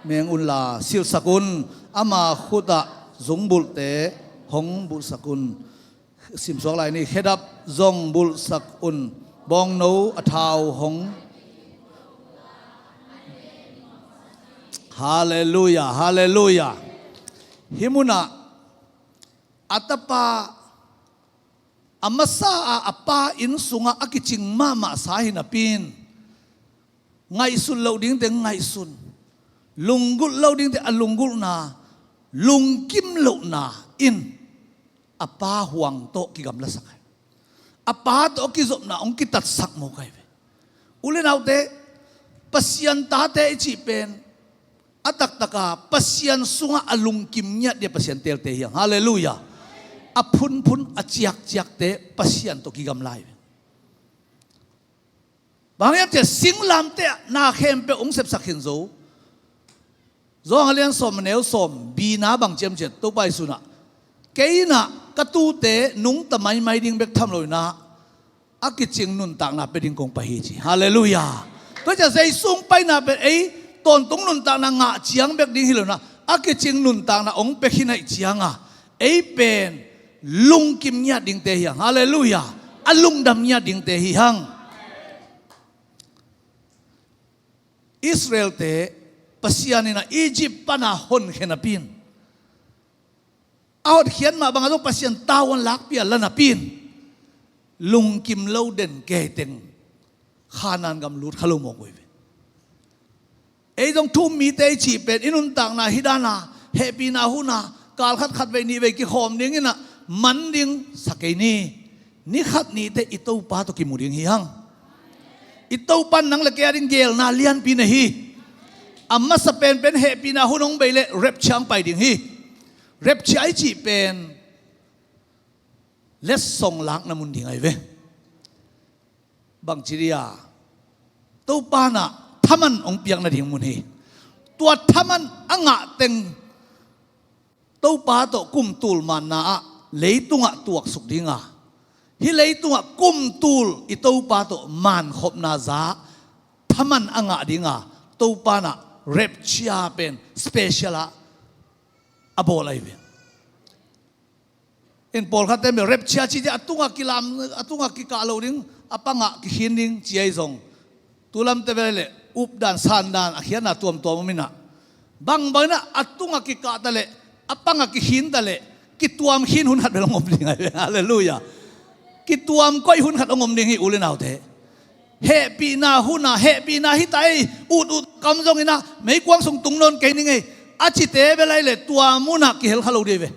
meng unla, silhsak un. Ama khutah zungbulhte hong bulhsak un. Simsuak lai ni, khedap zong bulhsak un, bawngno a thau hong. Halleluiah, halleluiah. Hih munah a tapa, a masa a, a pa inn sungah a kicing mahmah sa hi napi in, ngaihsut loh dingte ngaihsun, lunggulh loh dingte a lunggulhna, lungkim lohna in a pa huang tawh kigamlasak hi. A pa tawh a kizopna hong kitatsak mawk ahi ve. U le naute, Pasian tate i cih pen a taktaka Pasian sungah a lungkim ngiat dia Pasian teelte hi hang. Halleluiah. A phunphun a ciakciakte Pasian tawh kigamla hi ve. Bang hiam cih leh singlamteh ah na khempeuh hong sepsak khin zo. Johan a lian sawm, a neu sawm, bina bang ciamciat, Topa Jesu in ah, kei in ah ka tuute nungta maimai ding bek tham lo in ah, a kicing nuntakna pia ding kong pai hi ci. Halleluiah. Tua ciang Jesu hong paina pen ei tawntung nuntakna ngah ciang bek ding hi lo in ah, a kicing nuntakna hong pia khin ahih cianga ei pen lungkim ngiat dingte hi hang. Halleluiah. A lungdam ngiat dingte hi hang. Israelte Pasian in ah Egypt pana honkhia napi in, a hotkhiat mah bangah zong Pasian tavuan lakpih a la napi in, lungkim lo den keiteng Khanaan gam lut kha lo mawk uh hi ve. Ei zong thu-um mite i cih pen i nuntakna hih dana hehpihna huna kal khat khat vei nih vei kikhawm ding in ah man ding sa kei ni. Ni khat ni teh i Topa tawh kimu ding hi hang. I Topa in nang le kei a ding geelna lianpi nei hi. A masa penpen hehpihna hun hong bei leh rapture hong pai ding hi. Rapture i cih pen letsong lakna mun ding ahi ve. Bangci dia, Topa in ah thaman hong piak nading mun hi. Tua thaman a ngah teng Topa tawh kum tul manna ah leitungah tuaksuk ding a, hih leitungah kum tul i Topa tawh mankhopna za thaman a ngah ding a, Topa in ah rapture pen special ah a bawl ahi ve. In pawlkhatte in rapture cih ciang a tungah kilam, a tungah kikah lo ding, a pangah kikhin ding ci ahi zong, tu lamte bel leh updan sandan a khiatna tuamtuam om in ah, bangbang in ah a tungah kikah ta leh a pangah kikhin ta leh kituam khin hun khat bel hong om ding ahi ve. Halleluiah. Kituam koih hun khat hong om ding hi, u le naute. Hehpihna hun a, hehpihna hi ta ei, ut ut kam zong in ah meikuang sung tung nawn kei ning ei, a cite bel ahi leh tua mun ah kihel kha lo ding ahi ve.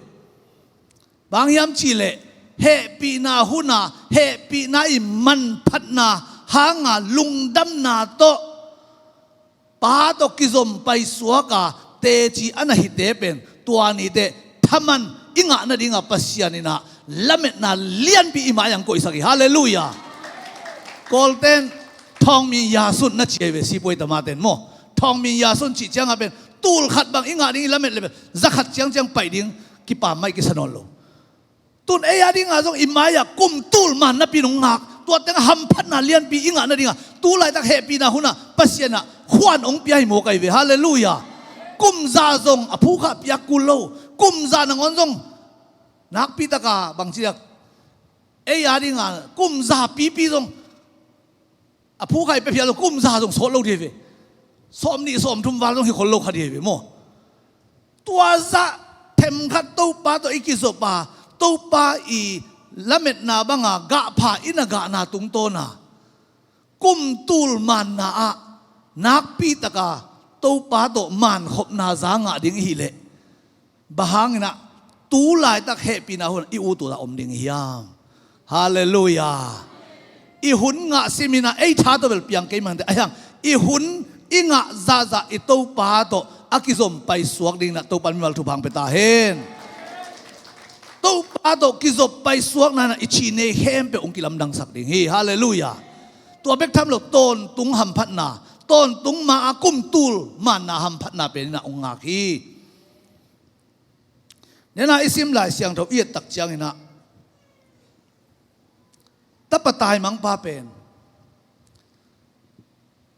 Bang hiam cih leh hehpihna hun a, hehpihna i manphatna hang a lungdamna tawh Pa tawh kizom paisuak a teci a na hite pen tua ni teh thaman i ngah nading a Pasian in ah lametna lianpi i mai ah hong koihsak hi. Halleluiah. Kawlten thawngmi yasun na ci ahi ve, sipuai tamaten maw. Thawngmi yasun cih ciang a pen tul khat bang i ngah ding i lamet leh pen za khat ciangciang pai ding, kipam mai kisa nawn lo. Tun ei a ding a zong i mai ah kum tul manna pi nong ngak, tua teng a hamphatna lianpi i ngah nading a tu laitak hehpihna hun ah Pasian in ah khuan hong pia hi mawk ahi ve. Halleluiah. Kum za zong a phukha piak kul lo. Kum za nangawn zong nakpi tak a bangci dia, ei a ding a kum za pipi zong a phukha i pia phial lo, kum za zong sawt lo ding ahi ve. Sawm nih sawm thum val zong hi khol lo kha ding ahi ve maw. Tua zah themkhat Topa tawh i kizop a, Topa i lametna bang a gahpha i na gahna tungtawn a kum tul manna ah nakpi tak a Topa tawh mankhopna za ngah ding i hih leh, bang hang in ah tu laitak hehpihna hun i ut ut a om ding i hiam? Halleluiah. I hun ngah sim in ah ei tha tawh bel piang kei mah inteh, ahi hang i hun i ngah zahzah i Topa tawh a kizom paisuak ding in ah Topa in mimal thupha hong pia ta hen. Topa tawh kizop paisuakna in ah i cih nei khempeuh hong kilamdangsak ding hi. Halleluiah. Tua bek tham lo, tawntung hamphatna, tawntung ma a kum tul manna hamphatna pen in ah hong ngak hi. Nena i sim Lai Siangtho i et tak ciang in ah, tapa taimangpa pen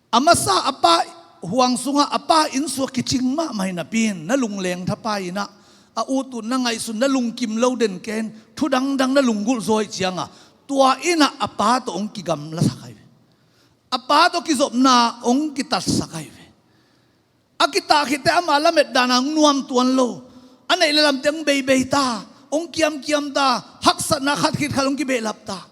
a masa a pa huang sungah a pa inn sungah kicing mahmah hi napi in, na lungleng thapai in ah, a ut ut na ngaihsun, na lungkim lo den ken, thu dangdang na lunggulh zaw ahih ciang a, tua in ah a pa tawh hong kigamlasak ahi ve. A pa tawh kizopna hong kitatsak ahi ve. A kitah khit teh ama lamet dan a hong nuam tuan lo. A neih le lamte hong beibei ta, hong kiamkiam ta, haksatna khat khit khat hong kibehlap ta.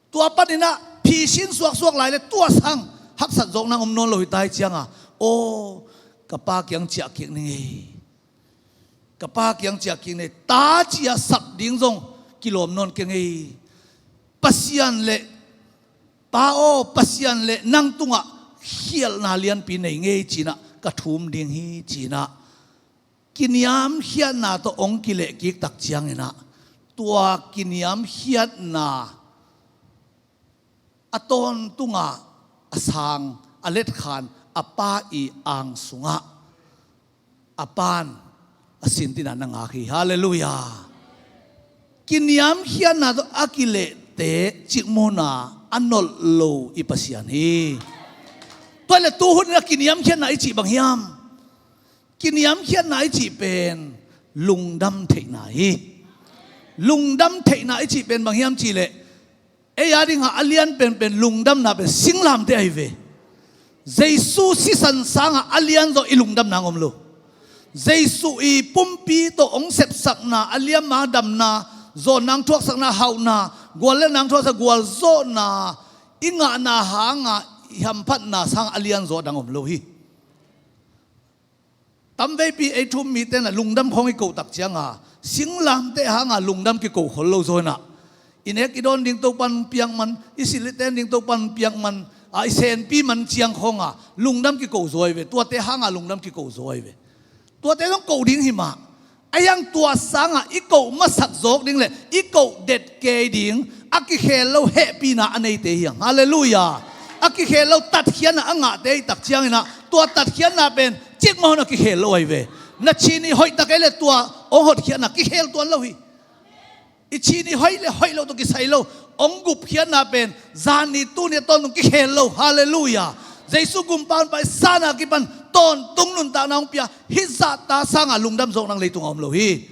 Tua panin ah phi sin suaksuak lai leh tua sang haksat zawkna hong om nawn lo hi ta ahih ciang a, aw, ka pa kiang ciah kik ning ei. Ka pa kiang ciah kik ning ei, ta ci-a sap ding zong kilawm nawn keng ei. Pasian leh, Pa aw, Pasian leh nang tungah khialhna lianpi nei ing ei, ci-in ah ka thum ding hi, ci-in ah kiniamkhiatna tawh hong kilehkik tak ciangin ah, tua kiniamkhiatna a tawntung a, a sang, a letkhan a pa i ang sungah a pa'n a sintin ah na ngak hi. Halleluiah. Kiniamkhiatna tawh a kilehte, cikmuna a nolh lo i Pasian hi. Tua leh tuhun in a kiniamkhiatna i cih bang hiam? Kiniamkhiatna i cih pen lungdam theihna hi. Lungdam theihna i cih pen bang hiam cih leh, ei a dingin a lian penpen lungdamna pen singlamteh ahi ve. Jesu sisan sangin a lian zaw i lungdamna hong om lo. Jesu i pumpi tawh hong sepsakna, a liamma damna, zawnna hong thuaksakna hauhna, guallelhna hong thuaksak gualzawhna i ngahna hangin i hamphatna sangin a lian zaw a dang om lo hi. Tamveipi ei thu-um mite in ah lungdam khawng i koh tak ciangin ah, singlamteh hangin ah lungdam kiko khol lo zaw in ah, i nek i dawn ding Topa'n piak man, i silh i ten ding Topa'n piak man, a, i senpi man ciang khawngin ah lungdam kiko zaw hi ve. Tuate hangin ah lungdam kiko zaw hi ve. Tuate zong koh ding hi mah. Ahi hang tua sangin ah i koh masak zawk ding le i koh det kei ding a kikhel lo hehpihna a neite hi hang. Halleluiah. A kikhel lo tatkhiatna a ngahte i tak ciangin ah, tua tatkhiatna pen cikmah hun a kikhel lo ahi ve. Na chin i hoih tak ei le tua hong hotkhiatna kikhel tuan lo hi. I chin i hoih le hoih loh tawh kisai lo, hong gupkhiatna pen zan ni tuni a tawntung kikhel lo. Halleluiah. Jesu gumpa honpa i sangin a kipan tawntung nuntakna hong pia, hih zahta sangin ah lungdam zawk nang leitungah om lo hi.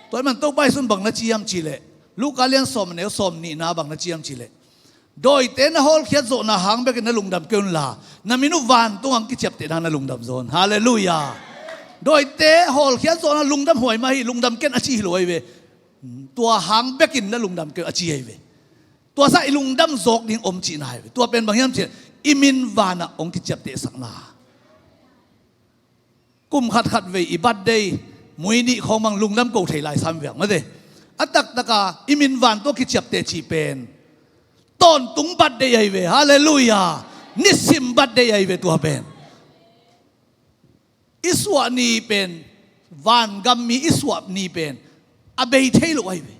Tua ahih manin Topa Jesu in bang na ci hiam cih leh, Luka lian sawm, a neu sawmnihna bang na ci hiam cih leh, dawite na hawlkhiat zawhna hang bekin na lungdam kei unla, na min uh vantung hong kiciapteh nang na lungdam zaw un. Halleluiah. Dawite hawlkhiat zawhna lungdam huai mah hi, lungdam ken a ci hi lo ahi ve. Tua hang bekin na lungdam kei un a ci ahi ve. Tua sangin i lungdam zawk ding om cihna ahi ve. Tua pen bang hiam cih leh, i min vanah hong kiciaptehsakna. Kum khat khat vei i birthday, mui nih khawng bang lungdam ko thei lai sam viak mate. A taktak a i min van tawh kiciapteh cih pen tawntung birthday ahi ve. Halleluiah. Nisim birthday ahi ve tua pen. I suah ni pen, vangam mi i suah ni pen a bei thei lo ahi ve.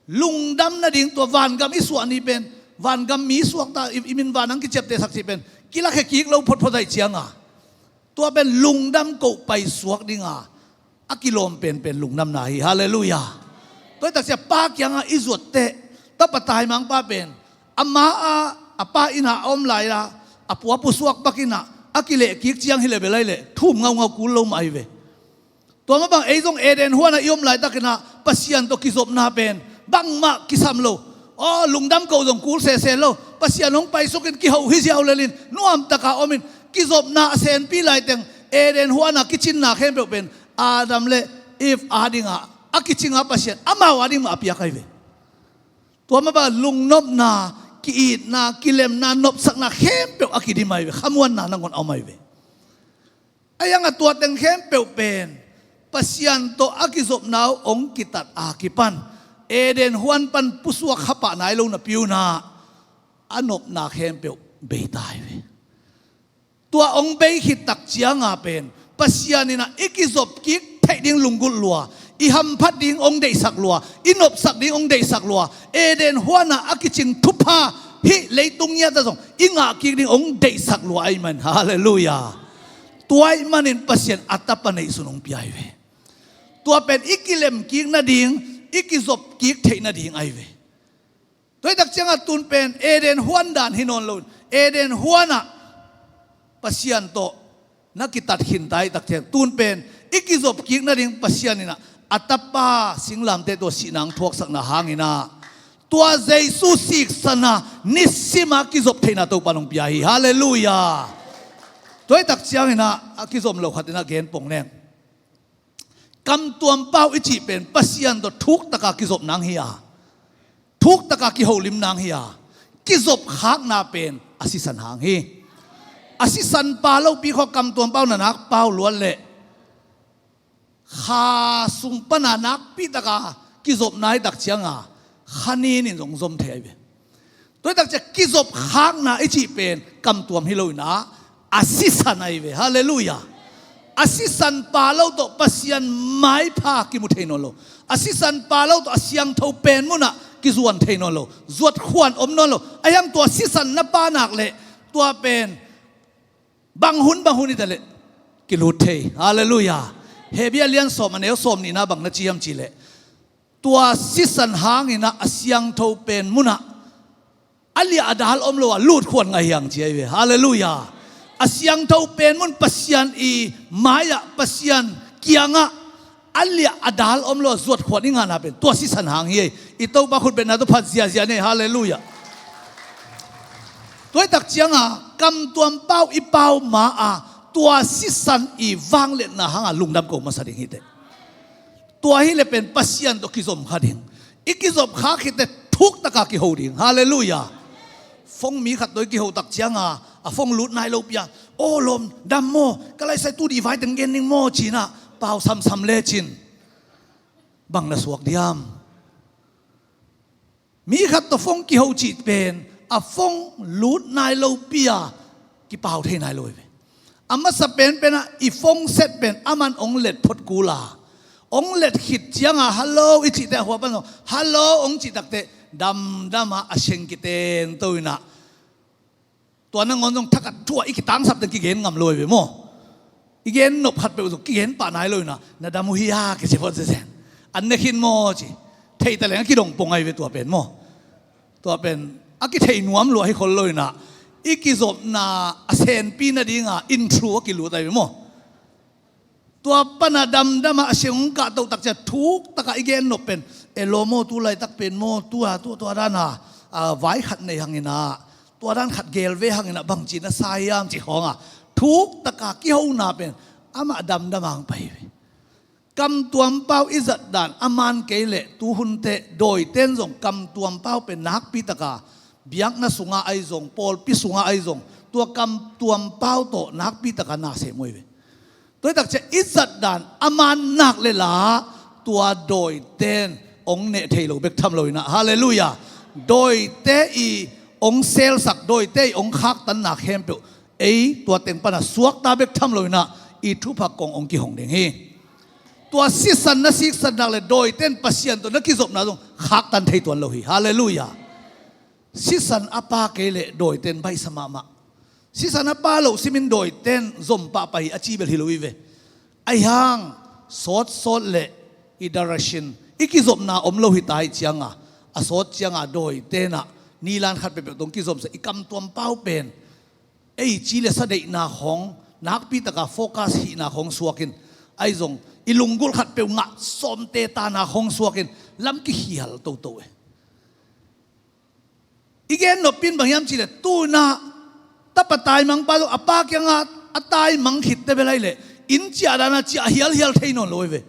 Lungdam nading tua vangam i suah ni pen, vangam mi suakta, i, i min van hong kiciaptehsak cih pen kilakhia kik lo photphot ahih ciangin ah, tua pen lungdam koh paisuak dingin a kilawm penpen lungdamna hi. Halleluiah. Tua hi tak ciangin pa kiangah i zuat teh, tapa taimangpa pen ama a, a pa inn ah a om lai-a, a pu a pusuak bek inn ah a kilehkik ciang hi leh bel ahi leh thum ngaungau kul lo mah ahi ve. Tua mah bang ei zong Eden huanah i om laitakin ah Pasian tawh kizopna pen bangmah kisam lo. Aw, lungdam koh zong kul sese lo. Pasian hong paisukin kihauh hi ziau lelin nuamtaka omin, kizopna a senpi laiteng Eden huanah kicinna khempeuh pen Adam le Eve adingah a kicinga Pasian amau ading mah a piak ahi ve. Tua mah bang lungnopna, ki-itna, kilemna, nopsakna khempeuh a kidim ahi ve. Khamuanna nangawn a om ahi ve. Ahi hangin tua teng khempeuh pen Pasian tawh a kizopna uh hong kitat a kipan Eden huan pan pusuak khapah nai lo napi un ah a nopna khempeuh bei ta ahi ve. Tua hong bei khit tak ciangin pen Pasian in ah i kizop kik theih ding lunggulh lua, i hamphat ding hong deihsak lua, i nopsak ding hong deihsak lua, Eden huanah a kicing thupha hih leitung ngiat ah zong i ngah kik ding hong deihsak lua ahih man. Halleluiah. Tua ahih manin Pasian a tapa neihsun hong pia ahi ve. Tua pen i kilem kik nading, i kizop kik theih nading ahi ve. Tua hi tak ciangin tun pen Eden huan dan hi nawn lo. Eden huanah Pasian tawh na kitat khinta hi tak ciang tun pen i kizop kik nading Pasian in ah a tapa singlamteh tawh sihna hong thuaksakna hangin ah tua Jesu siksan a nisim a kizop theihna Topa in hong pia hi. Halleluiah. Tua hi tak ciangin ah a kizom lo khat in ah gen pong leng. Kamtuam pau i cih pen Pasian tawh thuktaka kizop nang hi a, thuktaka kiholim nang hi a, kizop khakna pen a sisan hang hi. A sisan pa lopi khawng kamtuam pau na nak pau luat leh kha sung pana nakpitaka kizopna hi tak ciangin kha nin in zong zom thei ahi ve. Tua hi tak ciang kizop khakna i cih pen kamtuam hi lo in ah a sisan ahi ve. Halleluiah. A sisan pa lo tawh Pasian maipha kimu thei nawn lo. A sisan pa lo tawh a siangtho pen munah kizuan thei nawn lo. Zuatkhuan om nawn lo. Ahi hang tua sisan na pa nak leh tua pen bang hun bang hun hi ta leh kilut thei. Halleluiah. Hebru lian sawm, a neu sawmnihna bang na ci hiam cih leh, tua sisan hangin ah a siangtho pen munah a liah a dal om lo a lutkhuan ngah hi hang ci ahi ve. Halleluiah. A siangtho pen mun Pasian i mai-ah, Pasian kiangah a liah a dal om lo a zuatkhuan i ngahna pen tua sisan hang hi. I Topa khutbetna tawh phat ziahziah ni. Halleluiah. Tua hi tak ciangin kamtuam pau i pau ma-a tua sisan i vangliatna hangin lungdam ko masa ding hi teh. Tua hi leh pen Pasian tawh kizom kha ding. I kizop khak khit teh thuktaka kiho ding. Halleluiah. Phone mi khat tawh i kiho tak ciangin a phone lut nai lopi a, Aw lawm, dam maw, ka laisai tu dih vai teng gen ning maw ci-in ah pau samsam lecin bang na suak diam? Mi khat tawh phone kiho cih pen a phone lut nai lopi-a kipau thei nai lo hi ve. A masa penpen ah i phone set pen aman hong let phot kul a, hong let khit ciang a hello i cihte a hua pan zong hello hong cih takteh damdam a a seng kitento in ah, tua nangawn zong thakhat thu-a i kitangsap teng kigen ngam lo hi ve maw? I gen nop khat peuh zong kigen pah nai lo in ah, na dam uh hi a kici phot zenzen. An ne khin maw ci. Theih ta leng a kidong pong ahi ve tua pen maw? Tua pen a kithei nuam lua hi khol lo in ah, i kizopna a senpi nading a intro a kilut ahi ve maw? Tua pan a damdam a a seng hong kahtoh tak ciang thuk tak a i gen nop pen, e law maw, tu laitak pen maw, tua, tua, tua dan a, a, vai khat nei hang in ah, tua dan khat gel ve hang in ah bangci na sa hiam cih khawng a thuk tak a kihona pen amah damdam a hong pai hi ve. Kamtuam pau i zat dan a man kei leh tu hun teh dawite in zong kamtuam pau pen nakpi tak a biakna sungah ahi zong, pawlpi sungah ahi zong, tua kamtuam pau tawh nakpi tak a na sem uh hi ve. Tua hi tak ciang i zat dan a man nak le la, tua dawite in hong neh thei lo bek tham lo in ah, halleluiah, dawite i hong selsak, dawite i hong khaktanna khempeuh ei tua teng pan a suakta bek tham lo in ah, i thupha kong hong kihong ding hi. Tua sisan na siksan nak le dawite in Pasian tawh na kizopna zong khaktan thei tuan lo hi. Halleluiah. Sisan a pa kei leh dawite in baihsa mahmah. Sisan a pa loh simin dawite in zom pahpah hi a ci bel hi lo hi ve. Ahi hang sawtsawt le i direction, i kizopna om lo hi ta hi ciang a, a sawt ciang a dawite in ah nilan khat peuhpeuh tawh hong kizomsa i kamtuam pau pen ei ci le sa deihna khawng, nakpi tak a focus hihna khawng suak in, ahi zong i lunggulh khat peuh ngah sawmte tana khawng suak in lam kikhial toto e. I gen nop pen bang hiam cih leh tu in ah tapa taimangpa zong a pa kiangah a taimang khit teh bel ahi leh inn ciah dan a ciah hialhial thei nawn lo hi ve.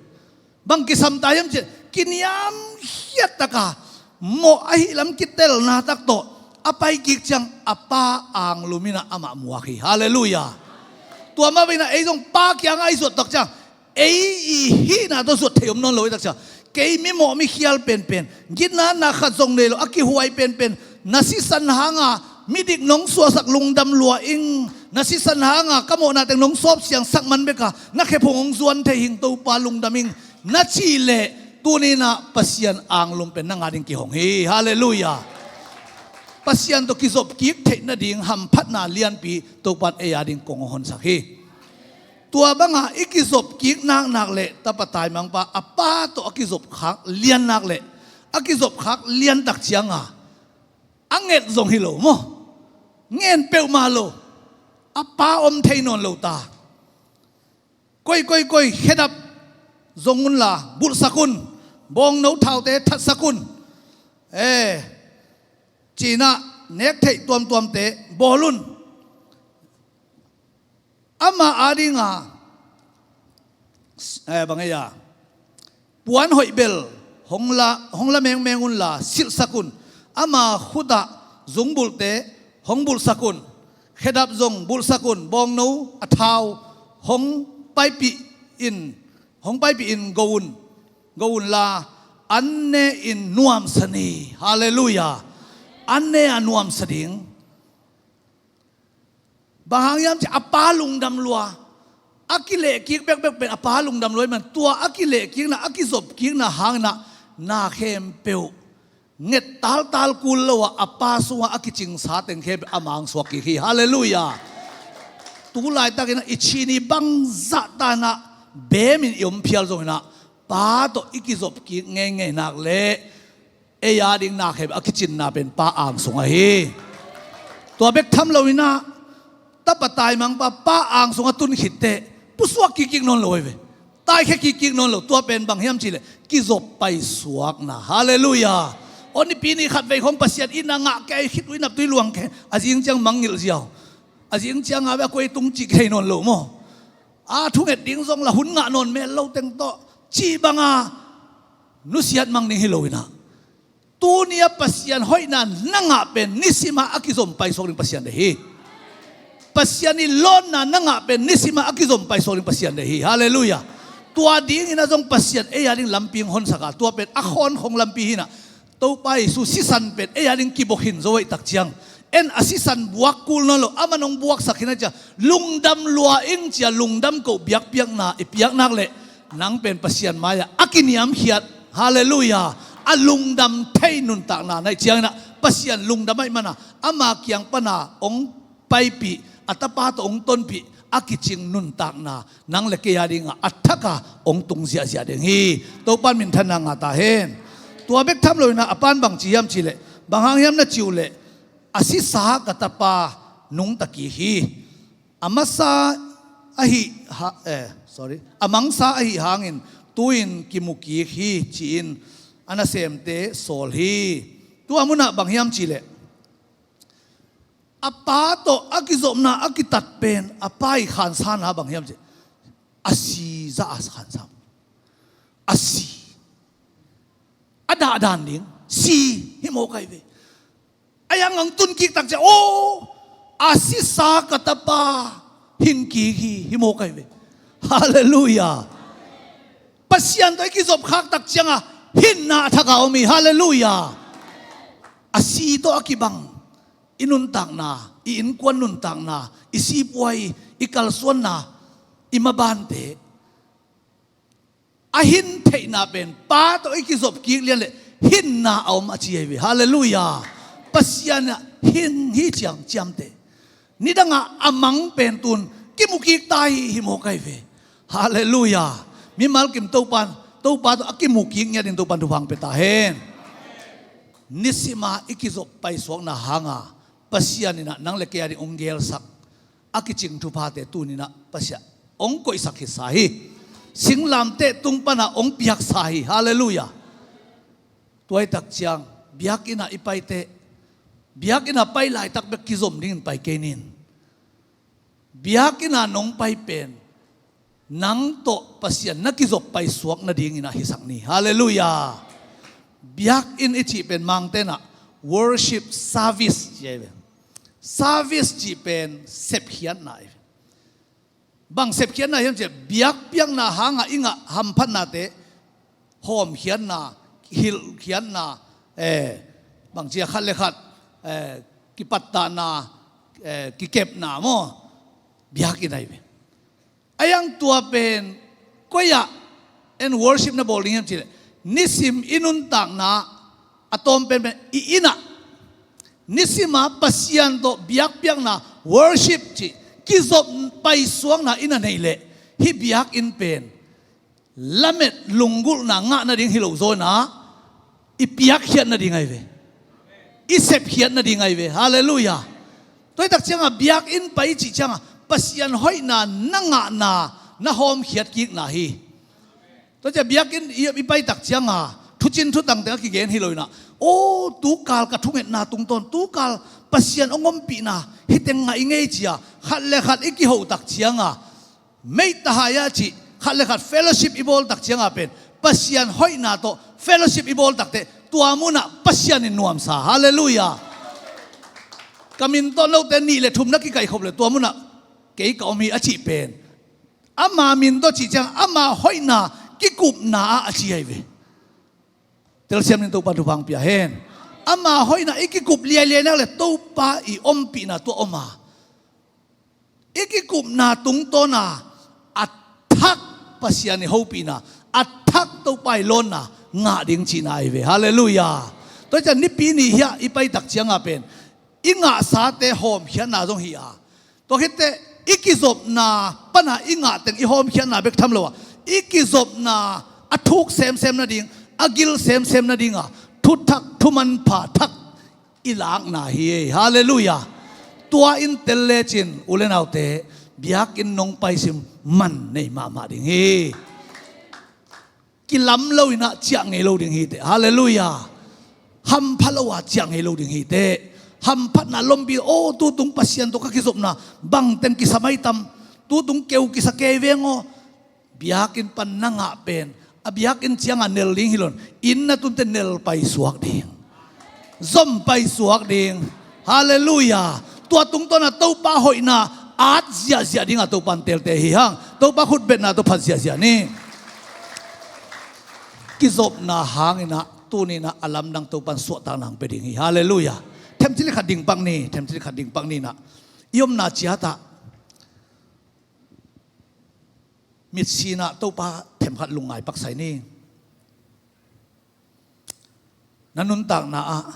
Bang kisam ta hiam cih leh kiniamkhiat tak a mawh ahih lam kitelna tak tawh a pai kik ciang a pa anglum in ah amah muak hi. Halleluiah. Tua mah bangin ah ei zong pa kiangah i zuat tak ciang ei i hihna tawh zuat thei om nawn lo hi tak ciang, kei mimawh mikhial penpen, gitna na khat zong nei lo a kihuai penpen, na sisan hang a midik nong suahsak lungdam lua ing, na sisan hang a ka mawhna teng nong sawp siangsak man bek a na khephung hong zuan thei hing Topa lungdam ing na cih leh tuni in ah Pasian anglum pen nang a ding kihong hi. Halleluiah. Pasian tawh kizop kik theih nading hamphatna lianpi Topa in ei a ding kong hong honsak hi. Tua bang a i kizop kik naknak le tapa taimangpa a pa tawh a kizop khak lian nak le a kizop khak lian tak ciang a, a nget zong hi lo maw? Ngen peuhmah lo. A pa om thei nawn lo ta. Koi, koi, koi, khedap zong un la, bulhsak un. Bawngno thaute thatsak un. Eh, ci-in ah nek theih tuamtuamte bawl un. Ama a ding a, eh, bang ei a, puan hoih bel hong la, hong la mengmeng un la, silhsak un. Ama khut ah zungbulhte hong bulhsak un. Khedap zong bulhsak un. Bawngno a thau hong paipih in, hong paipih in go un. Go un la, an ne in nuamsa ni. Halleluiah. An ne a nuamsa ding. Bang hang hiam cih leh a pa lungdam lua. A kilehkik bekbek pen a pa lungdam lua ahih man tua a kilehkikna, a kizopkikna hang in ah na khempeuh nget taltal kul lo a, a pa sungah a kicingsa teng khempeuh a mang suak kik hi. Halleluiah. Tu laitak in ah i Chin i bangzah ta in ah bem in i om phial zong in ah pa tawh i kizopkik ngeingei nak leh ei a ding na khempeuh a kicinna pen pa ang sung ahi. Tua bek tham lo in ah tapa taimangpa pa ang sungah tun khit teh pusuak kikkik nawn lo hi ve. Taikhia kikkik nawn lo. Tua pen bang hiam cih leh kizop paisuakna. Halleluiah. Aw nipi ni khatvei khawng Pasian itna ngah kei khit uh i naptui luang kei, a zing ciang mangngilh ziau. A zing ciang a ve a koi tung cih kei nawn lo maw? A thunget ding zong la hun ngah nawn mel lo teng tawh cih bang a nusiat mang ding hi lo in ah, tuni a Pasian hoihna na ngah pen nisim a a kizom paisuak ding Pasian deih hi. Pasian i lawnna na ngah pen nisim a kizom paisuak ding Pasian deih hi. Halleluiah. Tua dingin a zong Pasian ei a ding lampi hong honsak a, tua pen a khawnkhong lampi hi-in ah, Topa Jesu sisan pen ei a ding kibok hin zo ahih tak ciang, en a sisan buak kul nawn lo, aman hong buaksak hi-in ah, cia lungdam lua ing, cia lungdam koh biakpiakna i piak nak leh, nang pen Pasian mai-ah a kiniamkhiat, halleluiah, a lungdam thei nuntakna na hih ciangin ah, Pasian lungdam ahih manin ah, ama kiang panin ah hong paipih, a Tapa tawh hong tonpih a kicing nuntakna nang le kei a dingah a thak a hong tung ziahziah ding hi. Topa'n minthanna ngah ta hen. Tua bek tham loin ah, a pa'n bang ci hiam cih leh, bang hang hiam na cih uh leh, a sisa ka tapa nungta kik hi. A masa ahih ha, eh, sorry, a mangsa ahih hangin tu-in kimu kik hi, ci-in a nasemte sawl hi. Tua munah bang hiam cih leh, a pa tawh a kizopna a kitat pen, a pa i khansana bang hiam cih, a si zah a khansa. A si. A dahdan ding. Si. Hi mawk ahi ve. A yang ang tun kik tak ciang, oh, a sisa ka tapa hing kik hi. Hi mawk ahi ve. Halleluiah. Pasian tawh i kizop khak tak ciangah hinna a thak a om hi. Halleluiah. A si tawh a kibang i nuntakna, i innkuan nuntakna, i sipuai, i kalsuanna, i mabante, a hin theihna pen pa tawh i kizop kik lian leh hinna a om a ci ahi ve. Halleluiah. Pasian ah hing hi ciang ciamteh. Nidangah a mang pen tu-in kimu kik ta hi. Hi mawk ahi ve. Halleluiah. Mimal kim Topa'n, Topa tawh a kimu kik ngiat ding Topa'n thupha hong pia ta hen. Nisim a i kizop paisuakna hanga Pasian in ah nang le kei a ding hong gelsak a kicing thuphate tuni-in ah Pasian hong koihsak khitsa hi. Singlamteh tung panin ah hong piaksa hi. Halleluiah. Tua ahih tak ciang biakinn ah i paite, biakinn ah pai laitak bek kizom dingin pai kei ni. Biakinn ah nong pai pen nang tawh Pasian na kizop paisuak nadingin ah hisak ni. Halleluiah. Biakinn i cih pen Mangte'n ah worship service ci ahi ve. Service cih pen sepkhiatna ahi ve. Bang sepkhiatna hiam cih leh, biakpiakna hangah i ngah hamphatnate, hawmkhiatna, hilhkhiatna, eh, bangci a, khat le khat, eh, kipattahna, eh, kikepna maw, biakinn ahi ve. A yang tua pen koi-ah en worship na bawl ding hiam cih leh, nisim i nuntakna a tawm penpen i inn ah, nisim a Pasian tawh biakpiakna, worship cih, kizop paisuakna i na neih leh, hih biakinn pen lamet lunggulhna ngah nading hi lo zaw-in ah, i piakkhiat nading ahi ve. I sepkhiat nading ahi ve. Halleluiah. Tua ahih tak ciangah biakinn pai i cih ciangah Pasian hoihna na ngahna, na hawmkhiat kikna hi. Tua ciang biakinn i, i pai tak ciangah thucin thutang teng a kigen hi lo-in ah, aw, tukal ka thungetna tungtawn, tukal Pasian hong ompihna hi teng ngah i ngei ci-a khat le khat i kiho tak ciangah, meita hai-ah cih khat le khat fellowship i bawl tak ciangah pen Pasian hoihna tawh fellowship i bawl takteh, tua munah Pasian in nuamsa. Halleluiah. Ka min tawh note nih le thum na kikaihkhop leh tua munah kei ka om hi a cih pen, ama min tawh cih ciang ama hoihna kikupna ah a ci ahi ve. Telsiam ni, Topa thupha hong pia hen. Ama hoihna i kikup liailiai nak leh Topa i ompihna tua om a, i kikupna tungtawn a, a thak Pasian i hopihna, a thak Topa i lawnna ngah ding cihna ahi ve. Halleluiah. Tua ciang nipi ni hiah i pai tak ciangah pen i ngahsate hawmkhiatna zong hi a, tua khitteh i kizopna pana i ngah teng i hawmkhiatna bek tham lo a, i kizopna a thuk semsem nading, a gil semsem nading a thuthak, thumanpha thak i lakna hi. Halleluiah. Tua in tel lecin u le naute, biakinn nong paisim man nei mahmah ding hi. Kilam lo-in ah ciah ngei lo ding hi teh. Halleluiah. Hampha lo-a ciah ngei lo ding hi teh. Hamphatna lompi, aw, tutung Pasian tawh ka kizopna bangteng kisa mai tam, tutung keu kisa kei veng aw. Biakinn pan na ngah pen a biakinn ciangah nel ding hi lo-in, inn na tunte nel paisuak ding, zom paisuak ding. Halleluiah. Tua tungtawn a Topa hoihna at ziahziah dingah Topan telte hi hang. Topa khutbetna tawh phat ziahziah ni. Kizopna hanginah tuninah a lamdang Topan suahtakna hong pia ding hi. Halleluiah. Themcili khat dingpak ni, themcili khat dingpak ninah i omna ciatah mitsinah Topa themkhat lungngai paksai ni. Na nuntakna ah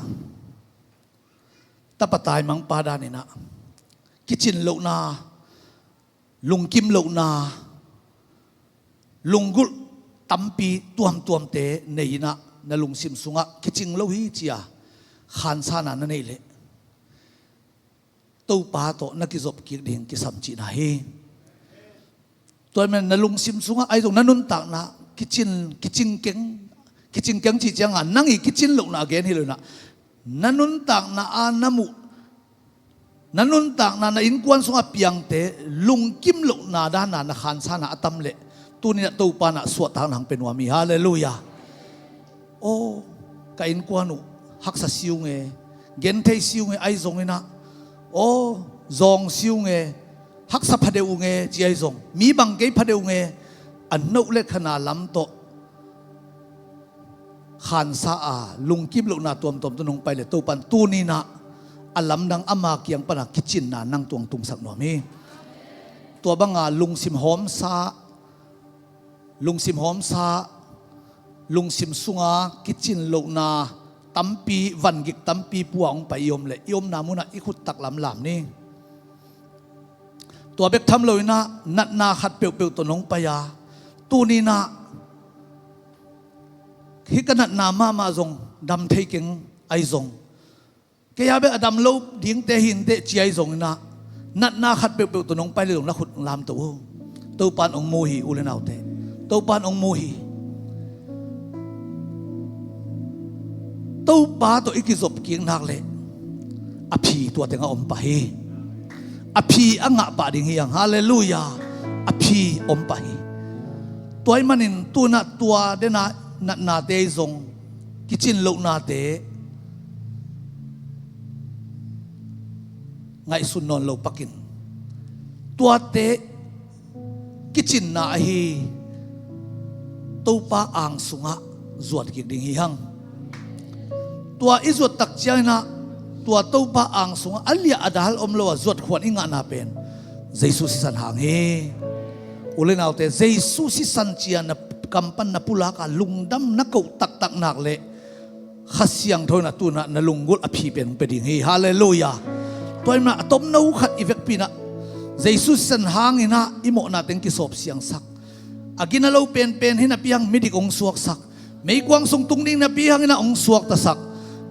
tapa taimangpa daninah kicin lohna, lungkim lohna, lunggulh tampi tuamtuamte nei inah na lungsim sungah kicing lo hi cia khansana na neih leh Topa tawh na kizop kik ding kisam cihna hi. Tua ahih manin na lungsim sungah ahi zong na nuntakna kicin, kicing keng, kicing keng cih cianga nang i kicin lohna a gen hi lo inah na nuntakna a na muh, na nuntakna na innkuan sungah piangte lungkim lohna dana na khansana a tam leh tuninah Topa nah suahtakna hong pia nuam hi. Halleluiah. Aw, ka innkuan uh haksa si uh nge, genthei si uh nge ahi zonginah, aw, zawng si uh nge, haksa phadeuh uh nge ci ahi zong, mi bang kei phadeuh uh nge, a nohleh khana lam tawh khansa a lungkim lohna tuamtuam tawh nong pai leh Topan tuninah a lamdang ama kiang pana kicinna nang tuang tungsak nuam hi. Tua banga lungsim hawmsa, lungsim hawmsa, lungsim sunga kicin lohna tampi, vangik tampi pua hong pai i om leh i omna munah i khut taklam lam ni. Tua bek tham loinah natna khat peuhpeuh tawh nong pai a, tuninah hih ka natna mahmah zong dam thei keng ahi zong, kei a bek a dam lo dingte hi inteh ci ahi zonginah natna khat peuhpeuh tawh nong pai leh zong na khut lamto uh. Topan hong mu hi, u le naute. Topan hong mu hi. Topa tawh i kizop kik nak leh a phi tua tengah om pah hi. A phi a ngah pah ding hi hang. Halleluiah. A phi om pah hi. Tua ahih manin tunah tua dena natnate i zong kicin lohnate ngaihsun nawn lo pakin tuate kicinna ahi Topa ang sungah zuat kik ding hi hang. Tua i zuat tak cianginah tua Topa ang sungah a liah a dal om lo a zuat khuan i ngahna pen Jesu sisan hang hi. U le naute, Jesu sisan cia na kam pan na pulak a lungdam na koh taktak nak leh Kha Siangtho inah tunah na lunggulh a phi pen hong pia ding hi. Halleluiah. Tua inah a tomno khat i vekpi inah Jesu sisan hanginah i mawhna teng kisawp siangsak. A gina lo penpen hi napi hang midik hong suaksak. Meikuang sung tung ding napi hanginah hong suaktasak.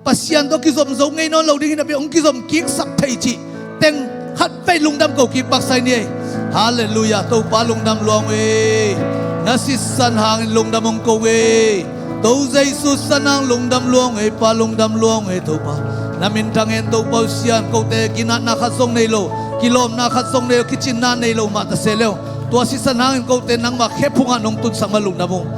Pasian tawh kizom zo ngei nawn lo ding hi napi hong kizom kiksak thei cih teng khat vei lungdam ko kik paksai ni ei. Halleluiah. Topa lungdam lua ung ei. Na sisan hangin lungdam hong ko ung ei. To Jesu sisan hang lungdam lua ung ei, Pa lungdam lua ung ei Topa. Na minthang hen Topa uh Sian, kote ginatna khat zong nei lo, kilawmna khat zong nei lo, kicinna nei lo mah ta se leu. Tua sisan hangin kote nangma khephungah nong tunsak ma lungdam ung.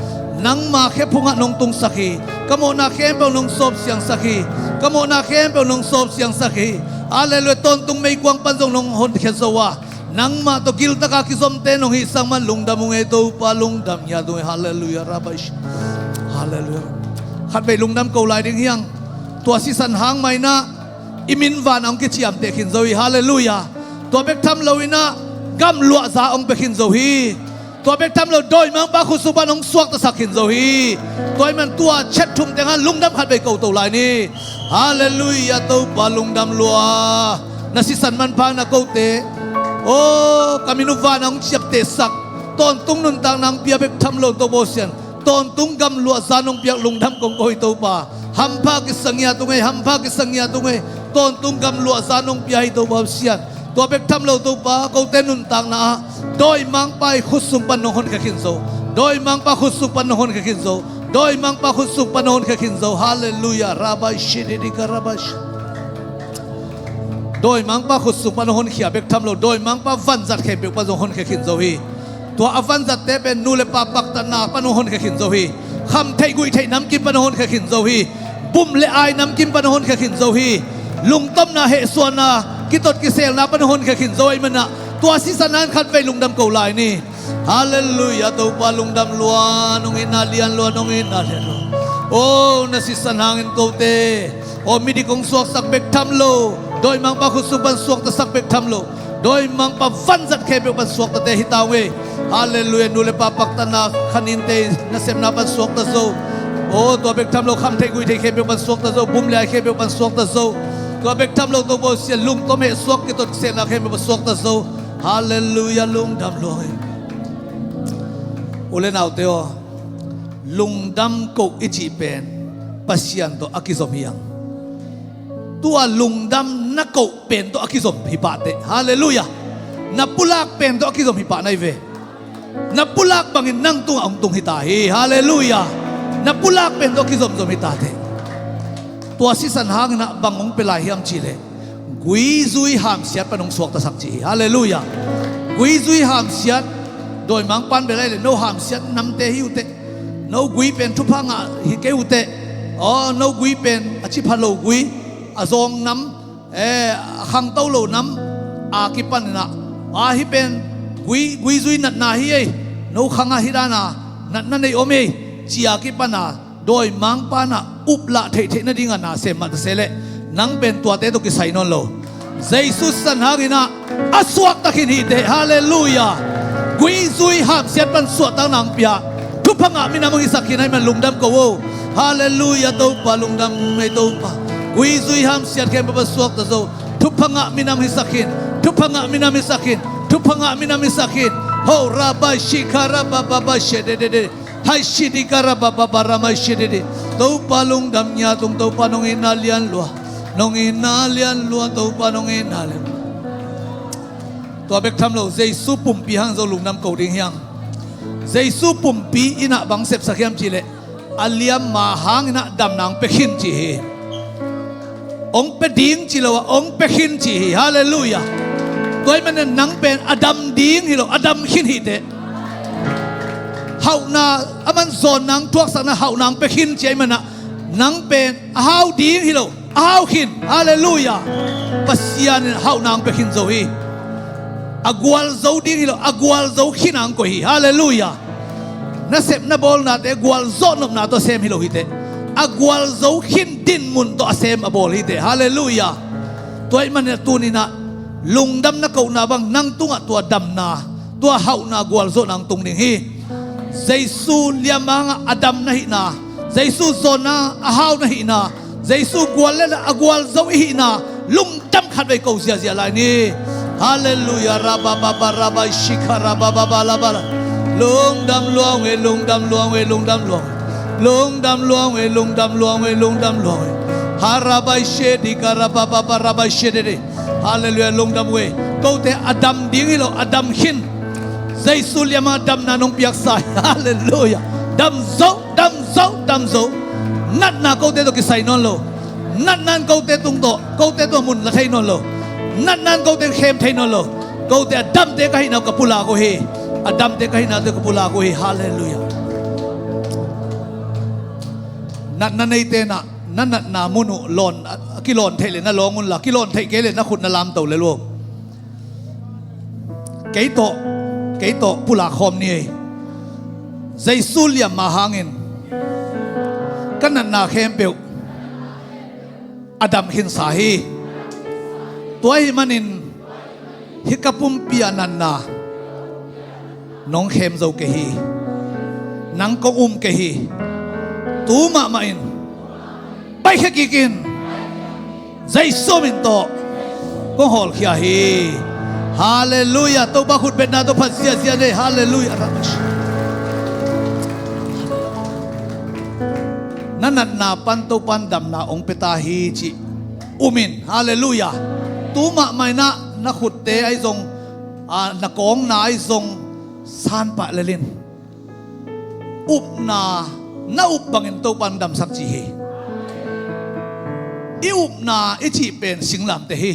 Nangma khephungah nong tungsak hi. Ka mawhna khempeuh nong sawp siangsak hi. Ka mawhna khempeuh nong sawp siangsak hi. Halleluiah. Tawntung meikuang pan zong nong honkhia zo a, nangmah tawh giltaka kizomte nong hihsak man lungdam ung ei Topa, lungdam ngiat ung ei. Halleluiah, Rabbi. Halleluiah. Khat vei lungdam ko lai ding hi hang. Tua sisan hang mah inah i min vanah hong kiciamteh khin zo hi. Halleluiah. Tua bek tham loinah gamluahza hong pia khin zo hi. Tua bek tham lo dawimangpa khutsung pan hong suaktasak khin zo hi. Tua ahih man tua chet thum teng hang lungdam khat vei ko to lai ni. Halleluiah, Topa lungdam lua. Na sisan manpha na kote, aw, ka min uh vanah hong ciaptehsak, tawntung nuntakna hong pia bek tham lo Topa Sian. Tawntung gamluahza nong piak lungdam kong ko hi Topa. Hampha kisa ngiat ung ei, hampha kisa ngiat ung ei. Tawntung gamluahza nong pia hi Topa Sian. Tua bek tham lo Topa, kote nuntakna ah dawimangpa i khutsung pan nong honkhia khin zo. Dawimangpa khutsung pan nong honkhia khin zo. Dawimangpa khutsung pan nong honkhia khin zo. Halleluiah. Rabbi shididika rabbi shi. Dawimangpa khutsung pan hong honkhia bek tham lo, dawimangpa vanzat khempeuh pan zong honkhia khin zo hi. Tua a vanzatte pen nu le pa paktatna pan hong honkhia khin zo hi. Khamtheih guihtheih namkim pan hong honkhia khin zo hi. Bum le ai namkim pan hong honkhia khin zo hi. Lungtomna hehsuahna kitot kiselna pan hong honkhia khin zo ahih manah Tua sisan hangin khatvei lungdam ko lai ni. Halleluiah, Topa lungdam lua, nong itna lian lua, nong itna lian lua. O, na sisan hangin kote, o, midik hong suaksak bek tham lo, dawimangpa khut sung pan suaktasak bek tham lo, dawimangpa vanzat khempeuh pan suaktate hi ta ung ei. Halleluiah, nu le pa paktatna, khaninte nasepna pan suakta zo. O, tua bek tham lo, khamtheih guihtheih khempeuh pan suakta zo, bum le ai khempeuh pan suakta zo. Tua bek tham lo, Topa aw, sia lungtom hehsuak kitot sepna khempeuh pan suakta zo. Halleluiah, lungdam lua ung ei. U le naute aw, lungdam koh i cih pen Pasian tawh a kizom hi hang. Tua lungdam na koh pen tawh a kizom hi pah teh. Halleluiah. Na pulak pen tawh a kizom hi pah na hi ve. Na pulak bangin nang tungah hong tung hi ta hi. Halleluiah. Na pulak pen tawh a kizomzom hi ta teh. Tua sisan hangin ah bang hong pia lai hiam cih leh, guizui hamsiat pan hong suaktasak ci hi. Halleluiah. Guizui hamsiat, dawimangpa'n bel ahih leh no hamsiat namte hi uh teh, no gui pen thupha ngah hi kei uh teh, aw, no gui pen a cipha lo gui, a zawng nam, eh, a khangto lo nam a kipanin ah, a, hih pen gui, guizui natna hi ei, no khangah hih dana natna nei om ei, ci a kipan a, dawimangpa'n ah uplah theihtheih nading a na sem mah ta se leh, nang pen tuate tawh kisai nawn lo. Jesu sisan hangin ah a suakta khin hi teh. Halleluiah. Guizui hamsiat pan suahtakna hong pia, thupha ngah minam hong hisak khin ahih man lungdam ko o. Halleluiah, Topa lungdam ei, Topa. Guizui hamsiat khempeuh pan suakta zo. Thupha ngah minam hisak khin. Thupha ngah minam hisak khin. Thupha ngah minam hisak khin. Ho, rabai shikha rabababa shedede. Hai shidika rabababa ramai shedede. Topa lungdam ngiat ung, Topa nong itna lian lua. Nong itna lian lua, Topa nong itna lian lua. Tua bek tham lo, Jesu pumpi hang zo lungdam ko ding hi hang. Jesu pumpi in ah bang sepsak hiam cih leh, a liamma hangin ah damna hong pia khin ci hi. Hong pia ding ci lo a, hong pia khin ci hi. Halleluiah. Tua ahih manin nang pen a dam ding hi lo, a dam khin hi teh. Hauhna, aman zawnna hong thuaksakna hauhna hong pia khin ci ahih man ah, nang pen a hau ding hi lo, a hau khin. Halleluiah. Pasian in hauhna hong pia khin zo hi. A gualzo ding hi lo, a gualzo khin a hong koih hi. Halleluiah. Nasep na bawlnate gualzawh nopna tawh a sem hi lo hi teh. A gualzo khin dinmun tawh a sem, a bawl hi teh. Halleluiah. Tua ahih manin ah tuni-in ah lungdam na kohna bang nang tungah tua damna, tua hauhna, gualzawhna hong tung ding hi. Jesu liamma hangah a dam na hihna, Jesu zawnna a hau na hihna, Jesu gual le a gualzo i hihna lungdam khatvei ko ziahziah lai ni. Halleluiah. Rabababa rabai shikha rabababa labala. Lungdam lua ung ei, lungdam lua ung ei, lungdam lua ung ei. Lungdam lua ung ei, lungdam lua ung ei, lungdam lua ung ei. Harabai shedika rabababa rabai shedede. Halleluiah, lungdam ung ei. Kote a dam ding hi lo, a dam khin. Jesu liamma damna nong piaksa hi. Halleluiah. Dam zo, dam zo, dam zo. Natna kote tawh kisai nawn lo. Natna in kote tung tawh, kote tungah mun la thei nawn lo. Natna in kote khem thei nawn lo. Kote a damte ka hihna uh ka pulak uh hi. A damte ka hihna uh ka pulak uh hi. Halleluiah. Natna neite in ah na natna mun uh lawn, a kilawn theih leh na lawng unla, kilawn theih kei leh na khut na lamto lel un. Kei tawh, kei tawh pulak khawm ni ei. Jesu liamma hangin ka natna khempeuh a dam khinsa hi. Tua ahih manin hih ka pumpi a natna nong khem zo kei hi. Nang kong um kei hi. Tu mahmah in paikhia kik in. Jesu min tawh kong hawlkhia hi. Halleluiah. Topa khutbetna tawh phat ziahziah ni. Halleluiah. Na natna pan Topa'n damna hong pia ta hi cih um in. Halleluiah. Tu mahmah in ah na khutte ahi zong, a, na kawngna ahi zong san pah lel in. Upna, na up bangin Topa'n damsak ci hi. I upna i cih pen singlamteh hi.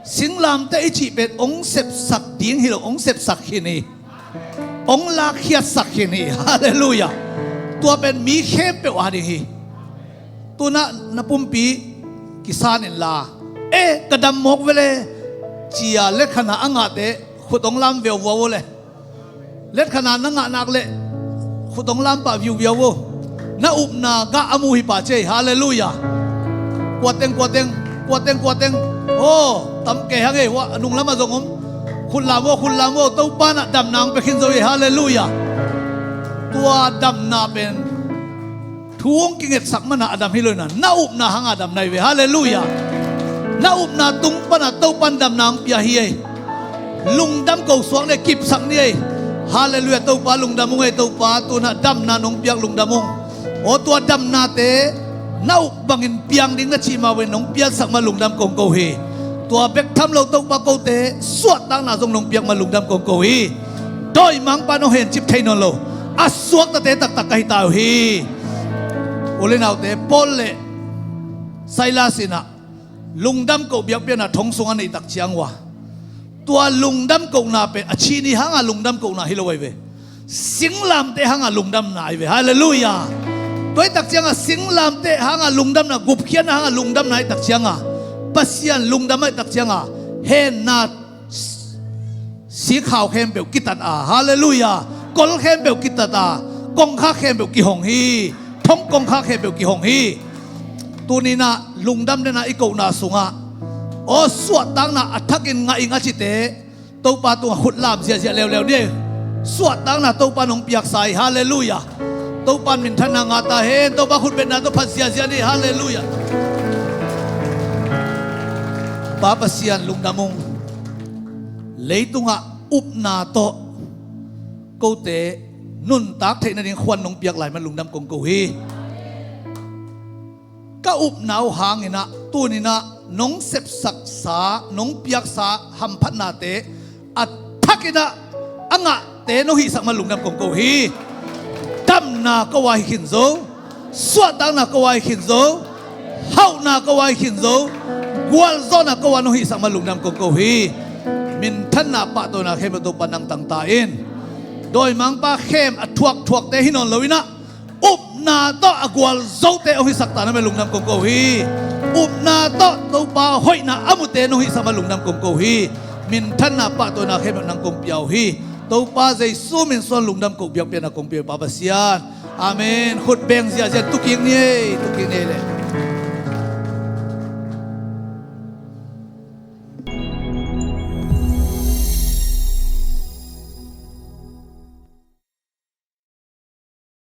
Singlamteh i cih pen hong sepsak ding hi lo, hong sepsak khin hi. Hong lakkhiatsak khin hi. Halleluiah. Tua pen mi khempeuh a ding hi. Tu-in ah na pumpi kisan inla, eh, ka dam mawk ve leh, ci-a lekha na a ngahte Khut hong lam viauviau uh le. Letkhat na na ngah nak leh khut hong lam pah viuviau uh. Na upna gah a mu hi pah ci ei. Halleluiah. Kuateng kuateng, kuateng kuateng. Aw, tam kei hang ei, hua a nunglam ah zong om. Khut lam uh, khut lam uh. Topa in ah damna hong pia khin zo hi ei. Halleluiah. Tua damna pen thu hong kingetsak man a a dam hi lo in ah, na upna hang a damna hi ve. Halleluiah. Na upna tung pan a Topa in damna hong pia hi ei. Lungdam ko suak ni ei, kipsak ni ei. Halleluiah. Topa lungdam ung ei. Topa tu in ah damna nong piak lungdam ung. Aw, tua damnate na up bangin piang ding na cih mah bangin nong piaksak mah lungdam kong ko hi. Tua bek tham lo Topa kote suahtakna zong nong piak mah lungdam kong ko hi. Dawimangpa nong hencip thei nawn lo a suaktate taktak ka hi ta uh hi. U le naute, Paul le Silas in ah lungdam koh biakpiakna thong sung a neih tak ciang uh a, tua lungdam kohna pen a chih ni hang a lungdam kohna hi lo ahi ve. Singlamteh hang a lungdamna ahi ve. Halleluiah. Tua ahih tak ciang a singlamteh hang a lungdamna, gupkhiatna hang a lungdamna ahih tak ciang a, Pasian lungdam ahih tak ciang a, henna sikhau khempeuh kitat a, halleluiah, kol khempeuh kitat a, kongkhak khempeuh kihong hi. Thong kongkhak khempeuh kihong hi. Tuni in ah lungdam den a i kohna sungah, aw, suahtakna a thakin ngah ing a cite Topa tungah khut lam ziahziah leuleu ni. Suahtakna Topa in hong piaksa hi. Halleluiah. Topa in minthanna ngah ta hen. Topa khutbetna tawh phat ziahziah ni. Halleluiah. Pa Pasian lungdam ung. Leitungah upna tawh kote nuntak theih nading khuan nong piak lai man lungdam kong ko hi. Ka upna uh hangin ah tuni in ah nong sepsaksa, nong piaksa hamphatnate a thakin ah a ngahte nong hihsak man lungdam kong ko hi. Damna ko a hi khin zo, suahtakna ko a hi khin zo, hauhna ko a hi khin zo, gualzawhna ko a nong hihsak man lungdam kong ko hi. Minthanna pahtawina khempeuh Topa nang tang ta in. Dawimangpa khem a thuakthuakte hi nawn lo in ah, upna tawh a gualzote hong hisak ta na me lungdam kong ko hi. Upna tawh Topa hoihna a mute nong hihsak ma lungdam kong ko hi. Minthanna pahtawina khempeuh nang kong pia uh hi. Topa Jesu min suang lungdam ko biakpiakna kong pia uh hi Pa Pasian. Amen. Khut beng ziahziah, tukik ni ei, tukik ni ei leh.